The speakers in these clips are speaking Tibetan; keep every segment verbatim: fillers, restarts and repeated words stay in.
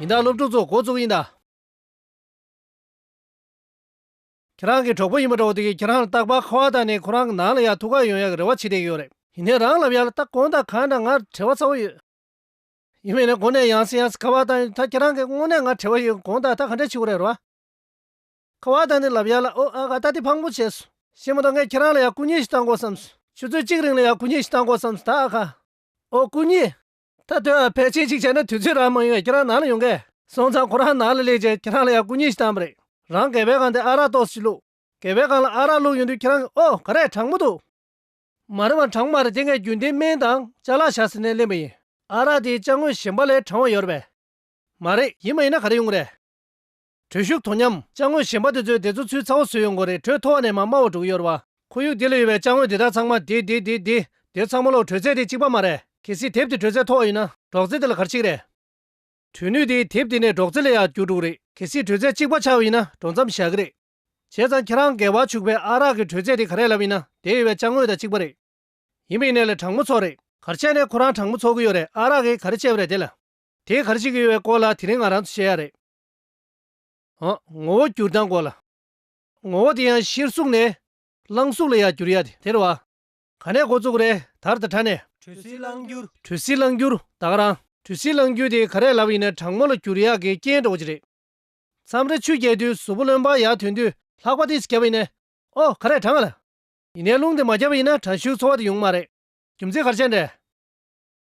ད་སློབ་ཕྲུག་ཚོ་འགོ་བཙུགས་ཡིན་ད། ཁྱེད་རང་གི་གྲོགས་པོ་ཡིན་པ་འདྲ་བོ་དེ་གིས་ཁྱེད་རང་ལ་རྟག་པར་ཁ་པར་བཏང་ནས་ཁོ་རང་གི་ནང་ལ་ཡར་ཐུག་ག་ཡོང་ཡག་གི་རེ་བ་བྱེད་བསྡད་ཀྱི་ཡོད་རེད། ཡིན་ནའི་རང་ལབ་ཡག་ལ་ད་དགོངས་དག་གང་འདྲ་ང་བྲེལ་བ་ཚ་བོ་ཡོད། ཡིན་མིན་ནས་འགོ་ནས་ཡང་སེ་ཡང་སེ་ཁ་པར་བཏང་ཡོད། ད་ཁྱེད་རང་གིས་དངོས་གནས་ང་བྲེལ་བ་ཡོད་དགོངས་དག་ད་ག་འདྲ་བྱེད་དགོས་རེད་རོ། ཁ་པར་བཏང་ནས་ལབ་ཡག་ལ་ཨོ་ཨ་ག་ད་དེ་ཕངས་པོ་བྱས་སོང་། ཤེས་མ་གཏོགས་ངས་ཁྱེད་རང་ལ་ཡང་སྐུ་ཉིད་ཞིག་བཏང་དགོས་བསམ་སོང་། ཆུ་ཚོད་གཅིག་རིང་ལ་ཡང་སྐུ་ཉིད་ཞིག་བཏང་དགོས་བསམ་སོང་ད་ཨ་ཁ། ཨོ་སྐུ་ཉིད། ད་དོན་ཨ་ཕལ་ཆེར་གཅིག་བྱས་ན་དུས་ཚོད་རང་མ་ཡོང་ཡ་ཁྱེད་རང་ནང་ལ་ཡོང་གས། སོང་ཙང་ཁོ་རང་ནང་ལ་སླེབས་རྗེས་ཁྱེད་རང་ལ་ཡང་སྐུ་ཉིད་ཞིག་བཏང་བ་རེད། རང་སྒལ་པའི་སྒང་དེ་ཨ་རག་ཏོག་ཙམ་ཞིག་བླུགས། སྒལ་པའི་སྒང་ལ་ཨ་རག་བླུགས་ཡོང་དུས་ཁྱེད་རང་གིས་ཨོ་ག་རེ་གྲང་མོ་འདུག་མ་རེད་བ་གྲང་མོ་མ་རེད་དེ་ངས་རྒྱུན་ལྡན་སྨན་དང་ཅ་ལག་བཞག་ཟེར་ནས་ལེན་པ་ཡིན། ཨ་རག་དེ་ཅ་དངོས་གཞན་པ་ལས་གྲང་བ་ཡོད་རེད་པས། མ་རེད་ཡིན་པ་ཡིན་ན་ག་རེ་ཡོང་གི་རེད། དྲོད་ཤུགས་དོ་མཉམ་ཅ་དངོས་གཞན་པ་དེ་ཚོས་དེ་ཚོ་ཚུར་ཚ་བོ་བཟོས་ཡོང་གི་རེད་དྲོད་མཐོ་བ་ནས་མར་དམའ་བ་འགྲོ་གི་ཡོད་རེད་བ། ཁོར་ཡུག་འདི་ལ་ཡོད་པའི་ཅ་དངོས་དེ་དག་ཚང་མ་དེ་དེ་དེ་དེ་དེ་ཚང་མ་ལོག་དྲོད་ཚད་དེ་གཅིག་པ་མ་རེད། གལ་སྲིད་དེབ་དེ་དྲོད་ཚད་མཐོ་བ་ཡིན་ན་སྒྲོག་ཙེ་དེ་ལ་ག་རེ་བྱེད་ཀྱི་རེད། དྲོད་ནུས་དེ་དེབ་དེ་ནས་སྒྲོག་ཙེ་ལ་ཡར་བསྒྱུར་འགྲོ་གི་རེད། གལ་སྲིད་དྲོད་ཚད་གཅིག་པ་ཆགས་པ་ཡིན་ན་འགྲོ་མཚམས་བཞག་གི་རེད། བྱས་ཙང་ཁྱེད་རང་སྒལ་པར་བྱུག་པའི་ཨ་རག་གི་དྲོད་ཚད་དེ་ག་རེ་ལབ་ཡིན་ན་དེ་ཡོད་པའི་ཅ་དངོས་དང་གཅིག་པ་རེད། ཡིན་པ་ཡིན་ནའི་ལ་གྲང་མོ་ཚོར་རེད། ག་རེ་བྱས་ནས་ཁོ་རང་གྲང་མོ་ཚོར་གི་ཡོད་རེད་ཨ་རག་གིས་ག་རེ་བྱས་པ་རེད་དེ་ལ། དེ་ག་རེ་བྱེད་ཀྱི་ཡོད་པའི་སྐོར་ལ་དེ་རིང་ང་རང་ཚོ་བཤད་ཡ་རེད། ཨ། ངོ་བོ་འགྱུར་སྟངས་སྐོར་ལ། ངོ་བོ་དེ་ཡང་གཤེར་གཟུགས་ནས་རླངས་གཟུགས་ལ་ཡར་འགྱུར་ཡ་དེ་དེ་རེད་བ། ག་ནས་འགོ་བཙུགས་རེད་ད་ར་ད་ཁྲ་ནས། དྲོད་བསིལ་རླངས་འགྱུར། དྲོད་བསིལ་རླངས་འགྱུར་ད་ག་རང་། དྲོད་བསིལ་རླངས་འགྱུར་དེ་ག་རེ་ལབ་ཡིན་ན་གྲང་མོ་ལ་འགྱུར་ཡག་གི་རྐྱེན་འདྲ་བོ་ཅིག་རེད། མཚམས་རེ་ཆུ་རྒྱག་དུས་གཟུགས་པོ་རློན་པ་ཡར་ཐོན་དུས་ལྷགས་པ་ཏིས་བརྒྱབ་པ་ཡིན་ནའི། ཨོ་ག་རེ་གྲང་ང་ལ། ཡིན་ནའི་རླུང་དེ་མ་བརྒྱབ་པ་ཡིན་ན་གྲང་ཤུའི་ཚོར་བ་དེ་ཡོང་མ་རེད། རྒྱུ་མཚན་ག་རེ་བྱས་ནས་རེད།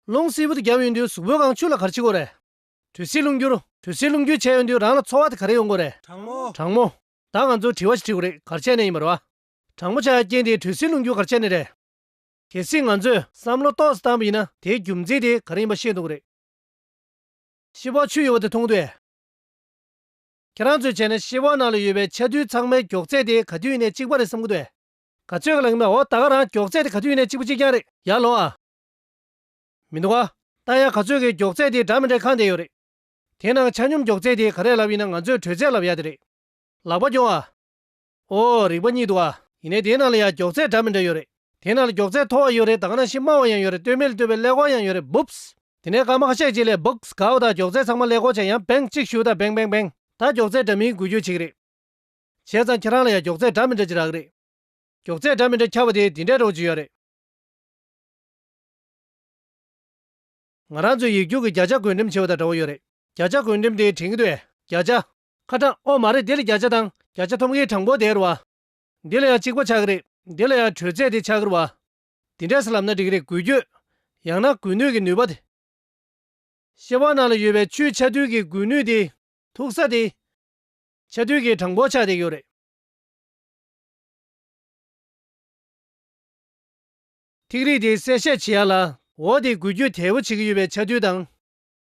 རླུང་བསིལ་པོ་དེ་བརྒྱབ་ཡོང་དུས་གཟུགས་པོའི་སྒང་ཆུ་ལ་ག་རེ་བྱེད་དགོས་རེད། དྲོད་བསིལ་རླུང་འགྱུར། དྲོད་བསིལ་རླུང་འགྱུར་བྱས་ཡོང་དུས་རང་ལ་ཚོར་བ་དེ་ག་རེ་ཡོང་དགོས་རེད། གྲང་མོ། གྲང་མོ། ད་ང་ཚོ་དྲི་བ་ཞིག་དྲི་དགོས་རེད་ག་རེ་བྱས་ནས་ཡིན་པ་རེད་བ། གྲང་མོ་ཆགས་ཡ་རྐྱེན་དེ་དྲོད་བསིལ་རླུང་འགྱུར་ག་རེ་བྱས་ནས་རེད། གལ་སྲིད་ང་ཚོས་བསམ་བློ་ཏོག་ཙམ་བཏང་པ་ཡིན་ན་དེའི་རྒྱུ་མཚན་དེ་ག་རེ་ཡིན་པ་ཤེས་ཐུབ་ཀྱི་རེད། ཤེལ་སྦུག་ཆུ་ཡོད་པ་དེ་མཐོང་གི་འདུག་གས། ཁྱེད་རང་ཚོས་བྱས་ན་ཤེལ་སྦུག་ནང་ལ་ཡོད་པའི་ཆ་རྡུལ་ཚང་མའི་མགྱོགས་ཚད་དེ་ག་དུས་ཡིན་ནའི་གཅིག་པ་རེད་བསམ་གྱི་འདུག་གས། ག་ཚོད་ཀྱི་ལངས་པས་འོ་ད་ག་རང་མགྱོགས་ཚད་དེ་ག་དུས་ཡིན་ནའི་གཅིག་པ་གཅིག་རྐྱང་རེད་ཡར་ལོངས་ཨ། མི་འདུག་ག་ད་ཡ་ག་ཚོད་ཀྱི་མགྱོགས་ཚད་དེ་འདྲ་མི་འདྲ་ཁེངས་བསྡད་ཡོད་རེད། དེ་ནང་ཆ་སྙོམས་མགྱོགས་ཚད་དེ་ག་རེ་ལབ་ཡིན་ན་ང་ཚོས་དྲོད་ཚད་ལབ་ཡ་དེ་རེད། ལག་པ་རྒྱོབ་ཨ། ཨོ་རིག་པ་རྙེད་འདུག་ཨ། ཡིན་ནའི་དེའི་ནང་ལ་ཡང་མགྱོགས་ཚད་འདྲ་མི་འདྲ་ཡོད་རེད། དེའི་ནང་ལ་མགྱོགས་ཚད་མཐོ་བ་ཡོད་རེད་ད་ག་ནང་བཞིན་དམའ་བ་ཡང་ཡོད་རེད་སྟོད་སྨད་ལ་ལྟོས་པའི་ཀླད་ཀོར་ཡང་ཡོད་རེད་བུབས། དེ་ནས་སྐར་མ་ཁ་ཤས་ཅིག་ལ་བུགས་གའོ་དང་མགྱོགས་ཚད་ཚང་མ་ཀླད་ཀོར་བྱས་ཡང་བེང་གཅིག་ཞུ་དང་བེང་བེང་བེང་ད་མགྱོགས་ཚད་འདྲ་མིན་འགུལ་སྐྱོད་བྱེད་ཀྱི་རེད། བྱས་ཙང་ཁྱེད་རང་ལ་ཡང་མགྱོགས་ཚད་འདྲ་མི་འདྲ་ཅིག་རག་གི་རེད། མགྱོགས་ཚད་འདྲ་མི་འདྲ་ཁྱབ་པ་དེ་འདི་འདྲའི་རོགས་ཅིག་ཡོད་རེད། ང་རང་ཚོའི་ཡིག་རྒྱུགས་ཀྱི་བརྒྱ་ཆ་བགོད་འགྲེམས་བྱེད་པ་དང་འདྲ་བོ་ཡོད་རེད། བརྒྱ་ཆ་བགོད་འགྲེམས་དེ་དྲན་གྱི་འདུག་གས། བརྒྱ་ཆ། ཁ་གྲངས་ཨོ་མ་རེད་དེ་ལ་བརྒྱ་ཆ་དང་བརྒྱ་ཆ་ཐོབ་མཁན་དྲང་པོ་དེ་རེད་བ། འདི་ལ་ཡང་གཅིག་པ་ཆགས་ཀྱི་རེད། འདི་ལ་ཡང་དྲོད་ཚད་དེ་ཆགས་ཀྱི་རེད་བ། འདི་འདྲས་ལབ་ན་འགྲིག་གི་རེད་འགུལ་སྐྱོད། ཡང་ན་འགུལ་ནུས་ཀྱི་ནུས་པ་དེ། ཤེལ་སྦུག་ནང་ལ་ཡོད་པའི་ཆུའི་ཆ་རྡུལ་གྱི་འགུལ་ནུས་དེ། མཐུག་ས་དེ། ཆ་རྡུལ་གྱི་གྲངས་འབོར་ཆགས་བསྡད་ཀྱི་ཡོད་རེད། ཐིག་རིས་དེ་གསལ་བཤད་བྱེད་ཡ་ལ་འོ་དེ་འགུལ་སྐྱོད་དལ་པོ་བྱེད་ཀྱི་ཡོད་པའི་ཆ་རྡུལ་དང་།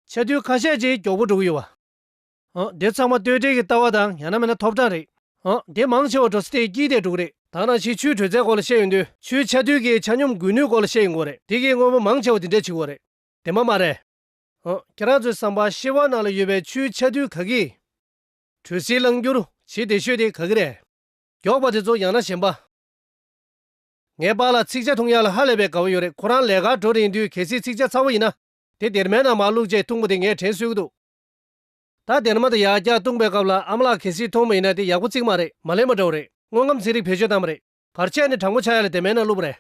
ཆ་རྡུལ་ཁ་ཤས་ཅིག་མགྱོགས་པོ་འགྲོ་གི་ཡོད་པ། འོ་དེ་ཚང་མ་སྟོད་འགྲེལ་གྱི་ལྟ་བ་དང་ཡང་ན་མིན་ན་ཐོབ་གྲངས་རེད། འོ་དེ་མང་ཆེ་བ་འགྲོ་ས་དེ་དཀྱིལ་དེ་འགྲོ་གི་རེད། ད་ནང་བཞིན་ཆུའི་དྲོད་ཚད་སྐོར་ལ་བཤད་ཡོང་དུས་ཆུའི་ཆ་རྡུལ་གྱི་ཆ་སྙོམས་འགུལ་ནུས་སྐོར་ལ་བཤད་ཡོང་གི་རེད་དེ་གའི་དངོས་པོ་མང་ཆེ་བ་དེ་འདྲས་བྱེད་ཀྱི་ཡོད་རེད། བདེན་པ་མ་རེད། ཨོ། ཁྱེད་རང་ཚོའི་བསམ་པར་ཤེལ་སྦུག་ནང་ལ་ཡོད་པའི་ཆུའི་ཆ་རྡུལ་ག་གིས། དྲོད་བསིལ་རླངས་འགྱུར་བྱེད་བདེ་ཤོས་དེ་ག་གི་རེད། མགྱོགས་པ་དེ་ཚོ་ཡང་ན་ཞན་པ། ངའི་པཱ་ལགས་ཚིག་ཇ་འཐུང་ཡག་ལ་ཧ་ལས་པའི་དགའ་བོ་ཡོད་རེད། ཁོ་རང་ལས་ཀར་འགྲོ་རན་དུས་གལ་སྲིད་ཚིག་ཇ་ཚ་བོ་ཡིན་ན། དེ་སྡེར་མའི་ནང་མར་བླུགས་རྗེས་འཐུང་བ་དེ་ངས་དྲན་གསོས་ཀྱི་འདུག་ད་སྡེར་མ་དེ་ཡར་བཀྱགས་བཏུང་པའི་སྐབས་ལ་ཨ་མ་ལགས་གལ་སྲིད་མཐོང་བ་ཡིན་ན་དེ་ཡག་པོ་བརྩིགས་མ་རེད། མ་ལེན་པ་འདྲ་བོ་རེད། དངོས་ཁམས་ཚན་རིག་བེད་སྤྱོད་བཏང་བ་རེད། ག་རེ་བྱས་ནས་དྲང་པོ་ཆགས་ཡག་ལ་སྡེར་མའི་ནང་བླུགས་པ་རེད།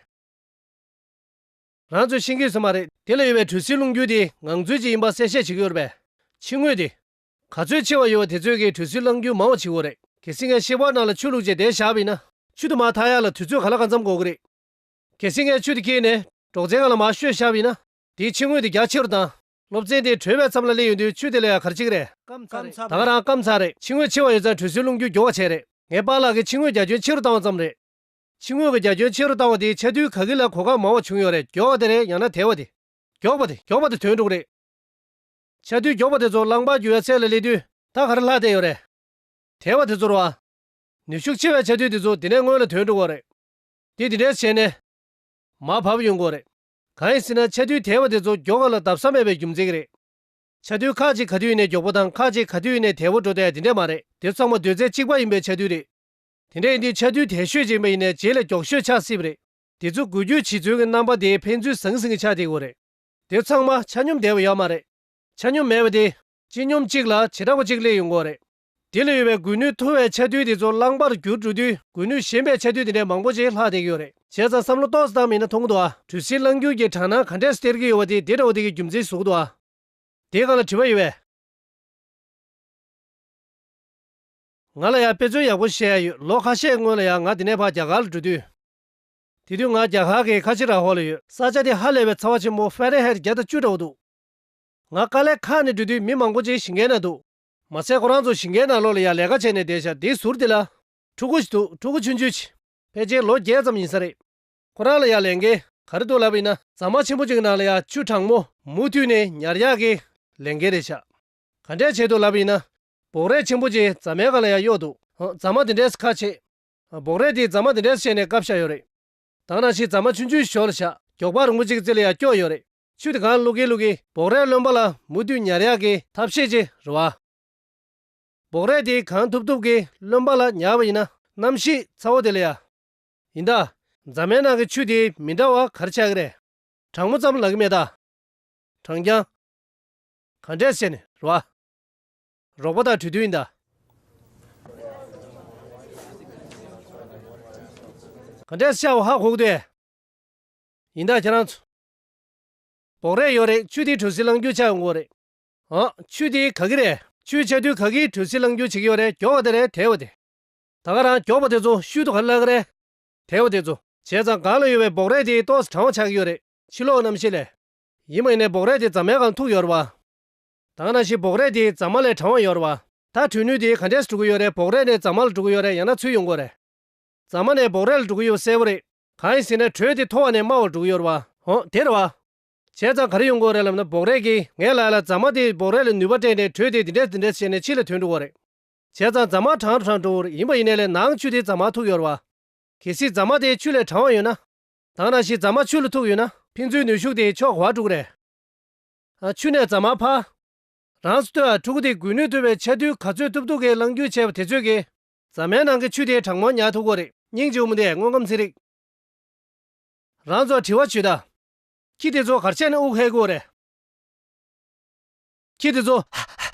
རང་ཚོས་ཤེས་ཀྱི་ཡོད་ས་མ་རེད། དེ་ལ་ཡོད་པའི་དྲོད་བསིལ་རླུང་རྒྱུ་དེ་ངང་ཚུལ་ཅིག་ཡིན་པ་གསལ་བཤད་བྱེད་ཀྱི་ཡོད་རེད་པས། ཕྱི་ངོས་དེ། ག་ཚོད་ཆེ་བ་ཡོད་པ་དེ་ཚོས་ཀྱིས་དྲོད་བསིལ་རླུང་རྒྱུ་མང་བ་བྱེད་ཀྱི་ཡོད་རེད། གལ་སྲིད་ངས་ཤེལ་སྦུག་ནང་ལ་ཆུ་བླུགས་རྗེས་དེ་བཞག་པ་ཡིན་ན། ཆུ་དེ་མར་འཐག་ཡག་ལ་དུས་ཚོད་ག་ལ་གང་འཚམ་འགོར་གྱི་རེད། གལ་སྲིད་ངས་ཆུ་དེ་འཁྱེར་ནས་སྒྲོག་ཙེའི་སྒང་ལ་མར་བཤོས་བཞག་པ་ཡིན་ན། དེའི་ཕྱི་ངོས་དེ་རྒྱ་ཆེ་རུ་བཏང་། སློབ་ཚན་དེ་གྲོལ་བའི་མཚམས་ལ་སླེབས་ཡོང་དུས་ཆུ་དེ་ལ་ཡང་ག་རེ་བྱེད་ཀྱི་རེད། སྐམ་ཚ་རེད། ད་ག་རང་སྐམ་ཚ་རེད། ཕྱི་ངོས་ཆེ་བ་ཡོད་ཙང་དྲོད་བསིལ་རླུང་རྒྱུ་མགྱོགས་པ་བྱས་རེད། ངའི་པཱ་ལགས་ཀྱིས་ཕྱི་ངོས་རྒྱ་ཁྱོན་ཆེ་རུ་བཏང་བ་ཙམ་རེད། ཕྱི་ངོས་ཀྱི་རྒྱ་ཁྱོན་ཆེ་རུ་བཏང་བ་དེས་ཆ་རྡུལ་ག་གི་ལ་གོ་སྐབས་མང་བ་བྱུང་ཡོད་རེད། མགྱོགས་པ་དེ་རེད་ཡང་ན་དལ་བ་དེ། མགྱོགས་པ་དེ་མགྱོགས་པ་དེ་ཐོན་འགྲོ་གི་རེད། ཆ་རྡུལ་མགྱོགས་པ་དེ་ཚོ་རླངས་པ་རྒྱུ་བའི་ཚད་ལ་སླེབས་དུས་ད་ག་རེ་ལྷག་བསྡད་ཡོད་རེད། དལ་བ་དེ་ཚོ་རེད་བ། ནུས་ཤུགས་ཆེ་བའི་ཆ་རྡུལ་དེ་ཚོ་དེ་ནས་སྔོན་ལ་ཐོན་འགྲོ་གི་རེད། དེ་དེ་འདྲས་བྱས་ནས། མར་བབས་ཡོང་གི་རེད། གང་ཡིན་ཟེར་ན་ཆ་རྡུལ་དལ་བ་དེ་ཚོ་མགྱོགས་པ་ལ་ལྡབ་ས་མེད་པའི་རྒྱུ་མཚན་གྱིས་རེད། ཆ་རྡུལ་ཁག་ཅིག་ག་དུས་ཡིན་ནའི་མགྱོགས་པོ་དང་ཁག་ཅིག་ག་དུས་ཡིན་ནའི་དལ་བོ་འགྲོ་བསྡད་དེ་འདྲས་མ་རེད། དེ་ཚང་མ་སྡོད་ཚད་གཅིག་པ་ཡིན་པའི་ཆ་རྡུལ་རེད། དེ་འདྲ་ཡིན་དུས་ཆ་རྡུལ་དལ་ཤོས་ཅིག་ཡིན་པ་ཡིན་ནའི་རྗེས་ལ་མགྱོགས་ཤོས་ཆགས་སྲིད་པ་རེད། དེ་ཚོ་འགུལ་སྐྱོད་བྱེད་ཚུལ་གྱི་རྣམ་པ་དེ་ཕན་ཚུན་ཟང་ཟིང་གི་ཆགས་བསྡད་ཡོད་རེད། དེ་ཚང་མ་ཆ་སྙོམས་བསྡད་པ་ཡོད་མ་རེད། ཆ་སྙོམས་མེད་པ་དེ། སྤྱི་སྙོམས་གཅིག་ལ་བྱེ་བྲག་པ་གཅིག་སླེབས་ཡོང་གི་ཡོད་རེད། དེ་ལ་ཡོད་པའི་སྒུལ་ནུས་མཐོ་བའི་ཆ་རྡུལ་དེ་ཚོ་རླངས་པར་འགྱུར་འགྲོ་དུས་སྒུལ་ནུས་ཞན་པའི་ཆ་རྡུལ་དེ་འདྲའི་མང་པོ་ཅིག་ལྷག་བསྡད་ཀྱི་ཡོད་རེད། བྱས་ཙང་བསམ་བློ་ཏོག་ཙམ་བཏང་བ་ཡིན་ན་མཐོང་གི་འདུག་ཨ། གྲུ་བཞིའི་རླངས་རྒྱུག་གི་གྲང་ན་ག་འདྲས་སྟེར་གྱི་ཡོད་པ་དེ་དེ་འདྲ་བོ་དེ་གི་རྒྱུ་མཚན་བཟོ་གི་འདུག་ཨ། དེའི་སྒང་ལ་དྲི་བ་ཡོད་པས། ང་ལ་ཡང་དཔེ་མཚོན་ཡག་པོ་བཤད་ཡ་ཡོད། ལོ་ཁ་ཤས་སྔོན་ལ་ཡང་ང་འདི་ནས་ཕར་རྒྱ་གར་ལ་འགྲོ་དུས། དེ་དུས་ང་རྒྱ་གར་གྱི་ཁ་ཆེ་ར་ཧོ་ལ་ཡོད། ས་ཆ་དེ་ཧ་ལས་པའི་ཚ་བ་ཆེན་པོ་ཧྥ་རན་ཧའེ་བརྒྱ་དང་བཅུ་འདྲ་བོ་འདུག་ང་དཀའ་ལས་ཁག་ནས་འགྲོ་དུས་མི་མང་པོ་ཅིག་ཞིང་ཁའི་ནང་འདུག་མ་ཟད་ཁོ་རང་ཚོ་ཞིང་ཁའི་ནང་ལོགས་ལ་ཡ་ལས་ཀ་བྱས་ནས་བསྡད་ཤག་དེའི་ཟུར་དེ་ལ་ཕྲུ་གུ་ཞིག་འདུག་ཕྲུ་གུ་ཆུང་ཆུང་ཞིག་ཕལ་ཆེར་ལོ་བརྒྱད་ཙམ་ཡིན་ས་རེད། ཁོ་རང་ལ་ཡ་ལས་འགན་ག་རེ་འདུག་ལབ་པ་ཡིན་ན། རྫ་མ་ཆེན་པོ་ཅིག་གི་ནང་ལ་ཡ་ཆུ་གྲང་མོ་མུ་མཐུད་ནས་ཉར་ཡག་གི་ལས་འགན་རེད་ཤག་ག་འདྲས་བྱས་འདུག་ལབ་པ་ཡིན་ན། སྦོག་རས་ཆེན་པོ་ཅིག་རྫ་མའི་སྒང་ལ་ཡ་གཡོགས་འདུག་ཧོ། རྫ་མ་དེ་འདྲས་ཁ་ཕྱེ། སྦོག་རས་དེ་རྫ་མ་དེ་འདྲས་བྱས་ནས་བཀབ་བཞག་ཡོད་རེད། ད་ག་ནང་བཞིན་རྫ་མ་ཆུང་ཆུང་ཞོར་ལ་བཞག་མགྱོགས་པ་རིང་པོ་ཅིག་རྩེ་ལ་ཡ་སྐྱོ་ཡོད་རེད། ཆུ་དེ་གང་བླུག་གིན་བླུག་གིན་སྦོག་རས་རློན་པ་ལ་མུ་མཐུད་ཉར་ཡག་གི་ཐབས་ཤེས་ཅིག་རེད་བ། སྦོག་རས་དེ་གང་ཐུབ་ཐུབ་ཀྱིས་རློན་པ་ལ་ཉར་བ་ཡིན་ན་གནམ་གཤིས་ཚ་བོ་དེ་ལ་ཡ། ཡིན་ད། རྫ་མའི་ནང་གི་ཆུ་དེ་མི་འདྲ་བ་ག་རེ་ཆགས་ཀྱི་རེད། གྲང་མོ་ཙམ་ལབ་ཀྱི་མེད་ད། གྲང་རྐྱང་། ག་འདྲས་བྱས་ནས་རེད་བ། རོགས་པ་དང་གྲོས་མཐུན་ཡིན་ད། ག་འདྲས་ཤར་བ་ཧ་གོ་གི་འདུག་ཡིན་ད་ཁྱེད་རང་ཚོ། སྦོག་རས་ཡོད་རེད། ཆུ་དེ་གྲུ་བཞིའི་རླངས་རྒྱུག་ཆགས་ཡོང་གི་རེད། ཨ། ཆུ་དེ་ག་གི་རེད། ཆུའི་ཆ་རྡུལ་ག་གིས་གྲུ་བཞིའི་རླངས་རྒྱུག་བྱེད་ཀྱི་ཡོད་རེད། མགྱོགས་པ་དེ་རེད། དལ་བ་དེ། ད་ག་རང་མགྱོགས་པ་དེ་ཚོ་ཤུལ་དུ་ག་རེ་ལབ་ཀྱི་རེད། དལ་བ་དེ་ཚོ། བྱས་ཙང་སྒང་ལ་ཡོད་པའི་སྦོག་རས་དེ་ཏོག་ཙམ་གྲང་བ་ཆགས་ཀྱི་ཡོད་རེད། ཕྱི་ལོགས་གནམ་གཤིས་ལས། ཡིན་པ་ཡིན་ནའི་སྦོག་རས་དེ་རྫ་མའི་སྒང་ཐུག་ཡོད་རེད་བ། ད་ག་ནང་བཞིན་སྦོག་རས་དེ་རྫ་མ་ལས་གྲང་བ་ཡོད་རེད་བ། ད་གྲུ་ནུས་དེ་ག་འདྲས་འགྲོ་གི་ཡོད་རེད། སྦོག་རས་ནས་རྫ་མ་ལ་འགྲོ་གི་ཡོད་རེད། ཡང་ན་ཚུར་ཡོང་གི་རེད། རྫ་མ་ནས་སྦོག་རས་ལ་འགྲོ་གི་ཡོད་གསལ་པོ་རེད། གང་ཡིན་ཟེར་ན་དྲོད་དེ་མཐོ་བ་ནས་དམའ་བར་འགྲོ་གི་ཡོད་རེད་བ། ཧོ། དེ་རེད་བ། བྱས་ཙང་ག་རེ་ཡོང་གི་ཡོད་རེད་ལབ་ན། སྦོག་རས་ཀྱིས་ངའི་ལག་ལ་རྫ་མ་དེས་སྦོག་རས་ལ་ནུས་པ་སྤྲད་ནས་དྲོད་དེ་འདི་འདྲས་འདི་འདྲས་བྱས་ནས་ཕྱི་ལ་ཐོན་འགྲོ་གི་རེད། བྱས་ཙང་རྫ་མ་གྲང་གྲང་འགྲོ་གི་རེད། ཡིན་པ་ཡིན་ནའི་ལས་ནང་ཆུ་དེ་རྫ་མར་ཐུག་ཡོད་རེད་བ། གལ་སྲིད་རྫ་མ་དེ་ཆུ་ལས་གྲང་བ་ཡོད་ན། ད་ག་ནང་བཞིན་རྫ་མ་ཆུ་ལ་ཐུག་ཡོད་ན་ཕན་ཚུན་ནུས་ཤུགས་དེ་ཕྱོགས་ག་པར་འགྲོ་གི་རེད། ཨ། ཆུ་ནས་རྫ་མར་ཕར། རང་ཚོ་ལྟོས་ཨ། ཕྲུ་གུ་དེ་སྒུལ་ནུས་ཐོབ་པའི་ཆ་རྡུལ་ག་ཚོད་ཐུབ་ཐུབ་ཀྱིས་རླངས་རྒྱུག་བྱས་པ་དེ་ཚོད་ཀྱིས། རྫ་མའི་ནང་གི་ཆུ་དེ་གྲང་མོ་ཉར་ཐུབ་ཀྱི་ཡོད་རེད། སྙིང་རྗེ་བོ་མི་འདུག་དངོས་ཁམས་ཚན་རིག་རང་ཚོར་དྲི་བ་བྱོས་དང་། ཁྱི་དེ་ཚོ་ག་རེ་བྱས་ནས་དབུགས་ཧལ་གྱི་ཡོད་རེད། ཁྱི་དེ་ཚོ་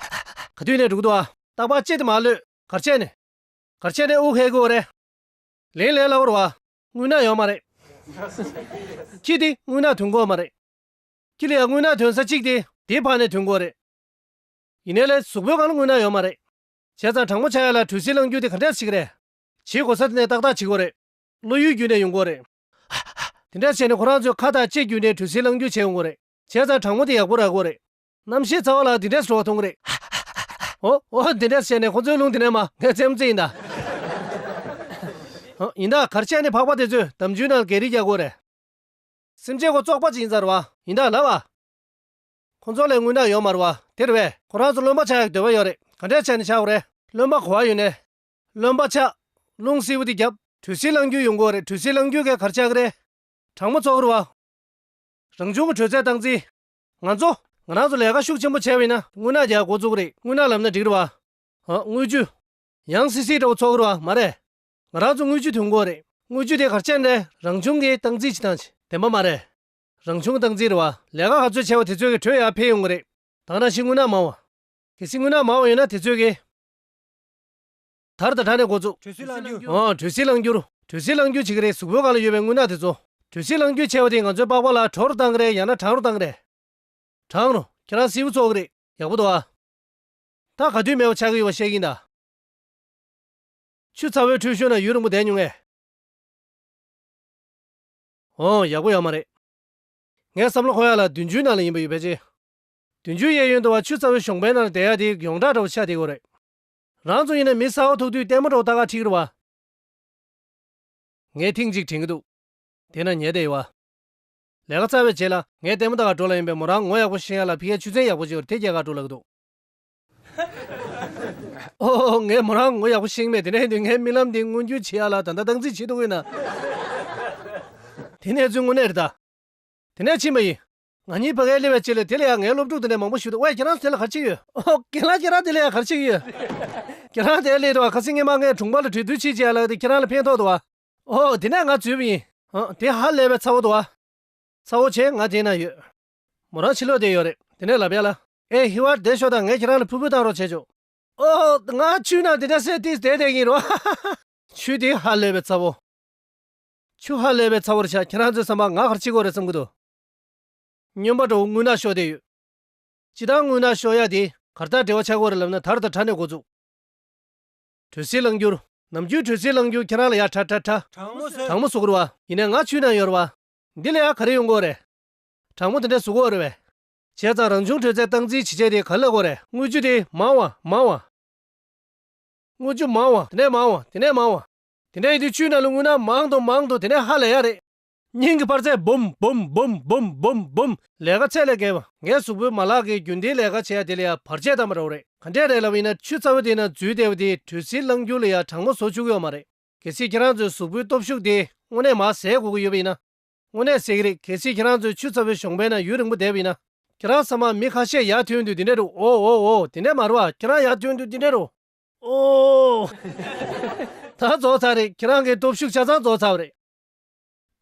ག་དུས་ནས་འགྲོ་གི་འདུག་ཨ། རྟག་པར་ལྕེ་དེ་མར་གློད། ག་རེ་བྱས་ནས། ག་རེ་བྱས་ནས་དབུགས་ཧལ་གྱི་ཡོད་རེད། ལན་ལན་སླ་བོ་རེད་བ། རྔུལ་ནག་ཡོད་མ་རེད། ཁྱི་དེ་རྔུལ་ནག་ཐོན་གྱི་ཡོད་མ་རེད། ཁྱི་ལ་ཡང་རྔུལ་ནག་ཐོན་ས་གཅིག་དེ་དེའི་ཕར་ནས་ཐོན་གྱི་ཡོད་རེད། ཡིན་ནའི་ལས་གཟུགས་པོའི་སྒང་ལ་རྔུལ་ནག་ཡོད་མ་རེད། བྱས་ཙང་གྲང་མོ་ཆགས་ཡ་ལ་གྲུ་བཞིའི་རླངས་རྒྱུག་དེ་ག་འདྲས་བྱེད་ཀྱི་རེད། བྱེད་དགོས་ས་དེ་ནས་ཏག་ཏག་བྱེད་ཀྱི་ཡོད་རེད། བློ་ཡུལ་བརྒྱུད་ནས་ཡོང་གི་ཡོད་རེད། དེ་འདྲ་བྱས་ནས་ཁོ་རང་ཚོས་ཁ་དང་ལྕེ་བརྒྱུད་ནས་གྲུ་བཞིའི་རླངས་རྒྱུག་བྱེད་ཡོང་གི་ཡོད་རེད། བྱས་ཙང་གྲང་མོ་དེ་ཡག་པོ་རག་གི་ཡོད་རེད། གནམ་གཤིས་ཚ་བ་ལ་འདི་འདྲས་བཟོ་བ་མཐོང་གི་རེད། འོ་འོ། འདི་འདྲས་བྱས་ནས་ཁོ་ཚོའི་རླུང་དེ་ནས་མར་ངའི་རྩེད་མོ་རྩེ་ཡིན་ད། འོ། ཡིན་ད། ག་རེ་བྱས་ནས་ཕག་པ་དེ་ཚོས་འདམ་ཆུའི་ནང་ལ་གད་རིལ་རྒྱག་གི་ཡོད་རེད། སེམས་ཅན་ཁོ་བཙོག་པ་ཅིག་ཡིན་ས་རེད་བ། ཡིན་ད་ལབ་ཨ། ཁོ་ཚོ་ལ་རྔུལ་ནག་ཡོད་མ་རེད་བ། དེ་རེད་པས། ཁོ་རང་ཚོ་རློན་པ་ཆགས་ཡག་འདོད་པ་ཡོད་རེད། ག་འདྲས་བྱས་ནས་ཆགས་དགོས་རེད། རློན་པ་ག་པར་ཡོད་ནའི། རློན་པ་ཆགས། རླུང་བསིལ་པོ་དེ་བརྒྱབ། གྲུ་བཞིའི་རླངས་རྒྱུག་ཡོང་གི་ཡོད་རེད། གྲུ་བཞིའི་རླངས་རྒྱུག་གིས་ག་རེ་བྱེད་ཀྱི་རེད། གྲང་མོ་བཙོག་གི་རེད་བ། རང་བྱུང་གི་དྲོད་ཚད་སྟངས་འཛིན། ང་ཚོ། ང་རང་ཚོ་ལས་ཀ་ཤུགས་ཆེན་པོ་བྱས་པ་ཡིན་ན་རྔུལ་ནག་རྒྱག་འགོ་བཙུགས་ཀྱི་རེད། རྔུལ་ནག་ལབ་ན་འགྲིག་གི་རེད་བ། ཨ། རྔུལ་ཆུ། ཡང་སིལ་སིལ་འདྲ་བོ་ཚོར་གྱི་རེད་བ། མ་རེད། ང་རང་ཚོ་རྔུལ་ཆུ་འཐུང་གི་ཡོད་རེད། རྔུལ་ཆུ་དེ་ག་རེ་བྱས་ནས་རང་བྱུང་གི་སྟངས་འཛིན་བྱེད་སྟངས་བདེན་པ་མ་རེད། རང་བྱུང་སྟངས་འཛིན་རེད་བ། ལས་ཀ་ག་ཚོད་བྱས་པ་དེ་ཚོད་ཀྱི་དྲོད་ཡར་འཕེལ་ཡོང་གི་རེད། ད་ག་ནང་བཞིན་རྔུལ་ནག་མང་བ། གལ་སྲིད་རྔུལ་ནག་མང་བ་ཡོད་ན་དེ་ཚོད་ཀྱིས། དར་དང་སྦྲགས་ནས་འགོ་བཙུགས། གྲུ་བཞི་རླངས་རྒྱུག་ཨོ། གྲུ་བཞི་རླངས་རྒྱུག་གྲུ་བཞི་རླངས་རྒྱུག་བྱེད་ཀྱི་རེད། གཟུགས་པོའི་སྒང་ལ་ཡོད་པའི་རྔུལ་ནག་དེ་ཚོ། གྲུ་བཞི་རླངས་རྒྱུག་བྱས་པ་དེ་ང་ཚོའི་པགས་པ་ལ་དྲོ་རུ་བཏང་གི་རེད། ཡང་ན་གྲང་རུ་བཏང་གི་རེད། གྲང་རུ། ཁྱེད་རང་བསིལ་པོ་ཚོར་གི་རེད། ཡག་པོ་འདུག་ཨ། ད་ག་དུས་མེད་པ་ཆགས་ཀྱི་ཡོད་པ་བཤད་ཀྱིན་གདའ། ཆུ་ཚ་བོའི་ཁྲོད་ཤོར་ན་ཡུན་རིང་པོ་བསྡད་མྱོང་ངས། ཨོ། ཡག་པོ་ཡོད་མ་རེད། ངའི་བསམ་བློ་འཁོར་ཡ་ལ་བདུན་ཅུའི་ནང་ལ་ཡིན་པ་ཡོད་པས་ཅི། བདུན་ཅུའི་གཡས་གཡོན་དུ་བ་ཆུ་ཚ་བོའི་གཞོང་པའི་ནང་ལ་བསྡད་ཡ་དེ་ཡོངས་གྲགས་འདྲ་བོ་ཆགས་བསྡད་ཡོད་རེད། རང་ཚོ་ཡིན་ན་མི་གསར་པ་ཐུག་དུས་ལྟད་མོ་འདྲ་བོ་ལྟ་ག་ཁྲིད་ཀྱི་རེད་བ། ངས་ཐེངས་གཅིག་དྲན་གྱི་འདུག་དེ་ན་ཉལ་བསྡད་ཡོད་བ། ལས་ཀ་ཚར་བའི་རྗེས་ལ་ངས་ལྟད་མོ་ལྟ་ག་འགྲོ་ལབ་ཡིན་པས། མོ་རང་ངོ་ཡག་པོ་ཤེས་ཡ་ལ་ཕ་གིར་ཆུ་ཚན་ཡག་པོ་ཅིག་ཡོད་རེད། དེ་རྒྱག་ག་འགྲོ་ལབ་ཀྱི་འདུག་ཨོ། ངས་མོ་རང་ངོ་ཡག་པོ་ཤེས་ཀྱི་མེད། དེ་འདྲ་ཡིན་དུས་ངའི་རྨི་ལམ་འདི་མངོན་འགྱུར་བྱེད་ཡ་ལ་ད་ལྟ་སྟངས་འཛིན་བྱེད་ཐུབ་ཀྱི་ཡོད་ན། དེ་གནས་ཚུལ་དངོས་གནས་རེད་ད། དེ་ནས་ཕྱིན་པ་ཡིན། ང་གཉིས་ཕ་གིར་སླེབས་པའི་རྗེས་ལ་དེ་ལ་ཡང་ངའི་སློབ་ཕྲུག་དེ་འདྲ་མང་པོ་ཞིག་འདུག་ཝེ། ཁྱེད་རང་ཚོ་དེ་ལ་ག་རེ་བྱེད་ཀྱི་ཡོད། ཨོ། རྒན་ལགས། ཁྱེད་རང་དེ་ལ་ཡང་ག་རེ་བྱེད་ཀྱི་ཡོད། ཁྱེད་རང་དེ་ལ་སླེབས་འདུག་བ། ཁ་སང་སྔོན་མ་ངས་གྲོང་པ་ལ་གྲོས་བསྡུར་བྱེད་ཅེས་ལབ་དེ་ཁྱེད་རང་ལ་ཕན་ཐོགས་འདུག་བ། ཨོ། དེ་ནས་ང་འཛུལ་བ་ཡིན། ཨ། དེ་ཧ་ལས་པའི་ཚ་བོ་འདུག་བ། ཚ་བོ་བྱས་ང་དེ་ན་ཡོད། མོ་རང་ཕྱི་ལོགས་བསྡད་ཡོད་རེད། དེ་ནས་ལབ་ཡ་ལ། ཨེ་ཧི་བར་བསྡད་ཤོག་དང་། ངས་ཁྱེད་རང་ལ་ཕུར་བུ་བཏང་རོགས་བྱས་ཆོག་ཨོ། ང་ཆུའི་ནང་དེ་འདྲ་སེ་ཏིས་བསྡད་བསྡད་ཀྱིན་རོ། ཆུ་དེ་ཧ་ལས་པའི་ཚ་བོ། ཆུ་ཧ་ལས་པའི་ཚ་བོ་རེད་ཤག་ཁྱེད་རང་ཚོའི་བསམ་པ་ང་ག་རེ་བྱེད་དགོས་རེད་བསམ་གྱི་འདུག་སྨྱོན་པ་འདྲ་བོ་རྔུལ་ནག་ཤོར་བསྡད་ཡོད། སྤྱིར་བཏང་རྔུལ་ནག་ཤོར་ཡ་དེ་ག་རེ་ལྟར་འབྲེལ་བ་ཆགས་ཀྱི་ཡོད་རེད་ལབ་ན། ད་རེས་དང་ཁྲ་ནས་འགོ་བཙུགས། དྲོད་ཚད་རླུང་འགྱུར། ནམ་རྒྱུན་དྲོད་ཚད་རླུང་འགྱུར་ཁྱེད་རང་ལ་ཡ་ཁྲ་ཁྲ་ཁྲ། གྲང་མོ་བཟོས། གྲང་མོ་བཟོ་གི་རེད་བ། ཡིན་ནའི་ང་ཆུའི་ནང་ཡོད་རེད་བ། འདི་ལ་ཡ་ག་རེ་ཡོང་གི་ཡོད་རེད། གྲང་མོ་དེ་འདྲ་བཟོ་གི་ཡོད་རེད་བས། བྱས་ཙང་རང་བྱུང་དྲོད་ཚད་སྟངས་འཛིན་བྱེད་ཆས་དེ་ག་རེ་ལབ་དགོས་རེད། རྔུལ་ཆུ་དེ་མང་བ་མང་བ། རྔུལ་ཆུ་མང་བ། དེ་ནས་མང་བ། དེ་ནས་མང་བ། དེ་འདྲ་ཡིན་དུས་ཆུའི་ནང་ལ་རྔུལ་ནག་མང་དུ་མང་དུ་དེ་ནས་ཧ་ལས་ཡ་རེད། སྙིང་གི་འཕར་ཚད་འབུམ་འབུམ་འབུམ་འབུམ་འབུམ་འབུམ། ལས་ཀ་ཚད་ལས་བརྒལ་བ། ངའི་གཟུགས་པོའི་མ་ལག་གིས་རྒྱུན་ལྡན་ལས་ཀ་བྱེད་ཡ་དེ་ལ་ཡ་བར་ཆད་བཏང་བ་འདྲ་བོ་རེད། ག་འདྲས་རེད་ལབ་པ་ཡིན་ན། ཆུ་ཚ་བོ་དེའི་ནང་འཛུལ་བསྡད་པ་དེས་དྲོད་ཚད་རླུང་འགྱུར་ལ་ཡ་གྲང་མོ་བཟོ་བཅུག་གི་ཡོད་མ་རེད། གལ་སྲིད་ཁྱེད་རང་ཚོའི་གཟུགས་པོའི་སྟོབས་ཤུགས་དེ་དངོས་གནས་མར་ཟད་དགོས་ཀྱི་ཡོད་པ་ཡིན་ན། དངོས་གནས་ཟེར་གྱི་རེད། གལ་སྲིད་ཁྱེད་རང་ཚོས་ཆུ་ཚ་བོའི་གཞོང་པའི་ནང་ཡུན་རིང་པོ་བསྡད་པ་ཡིན་ན། ཁྱེད་རང་ཚང་མ་མི་ཁ་ཤས་ཡར་ཐོན་དུས་འདི་འདྲ་འདུག་ཨོ་ཨོ་ཨོ། དེ་འདྲ་མ་རེད་བ། ཁྱེད་རང་ཡར་ཐོན་དུས་འདི་འདྲ་འདུག་ཨོ། ད་རྫོགས་ཚར་རེད། ཁྱེད་རང་གི་སྟོབས་ཤུགས་ཆ་ཚང་རྫོགས་ཚར་བ་རེད།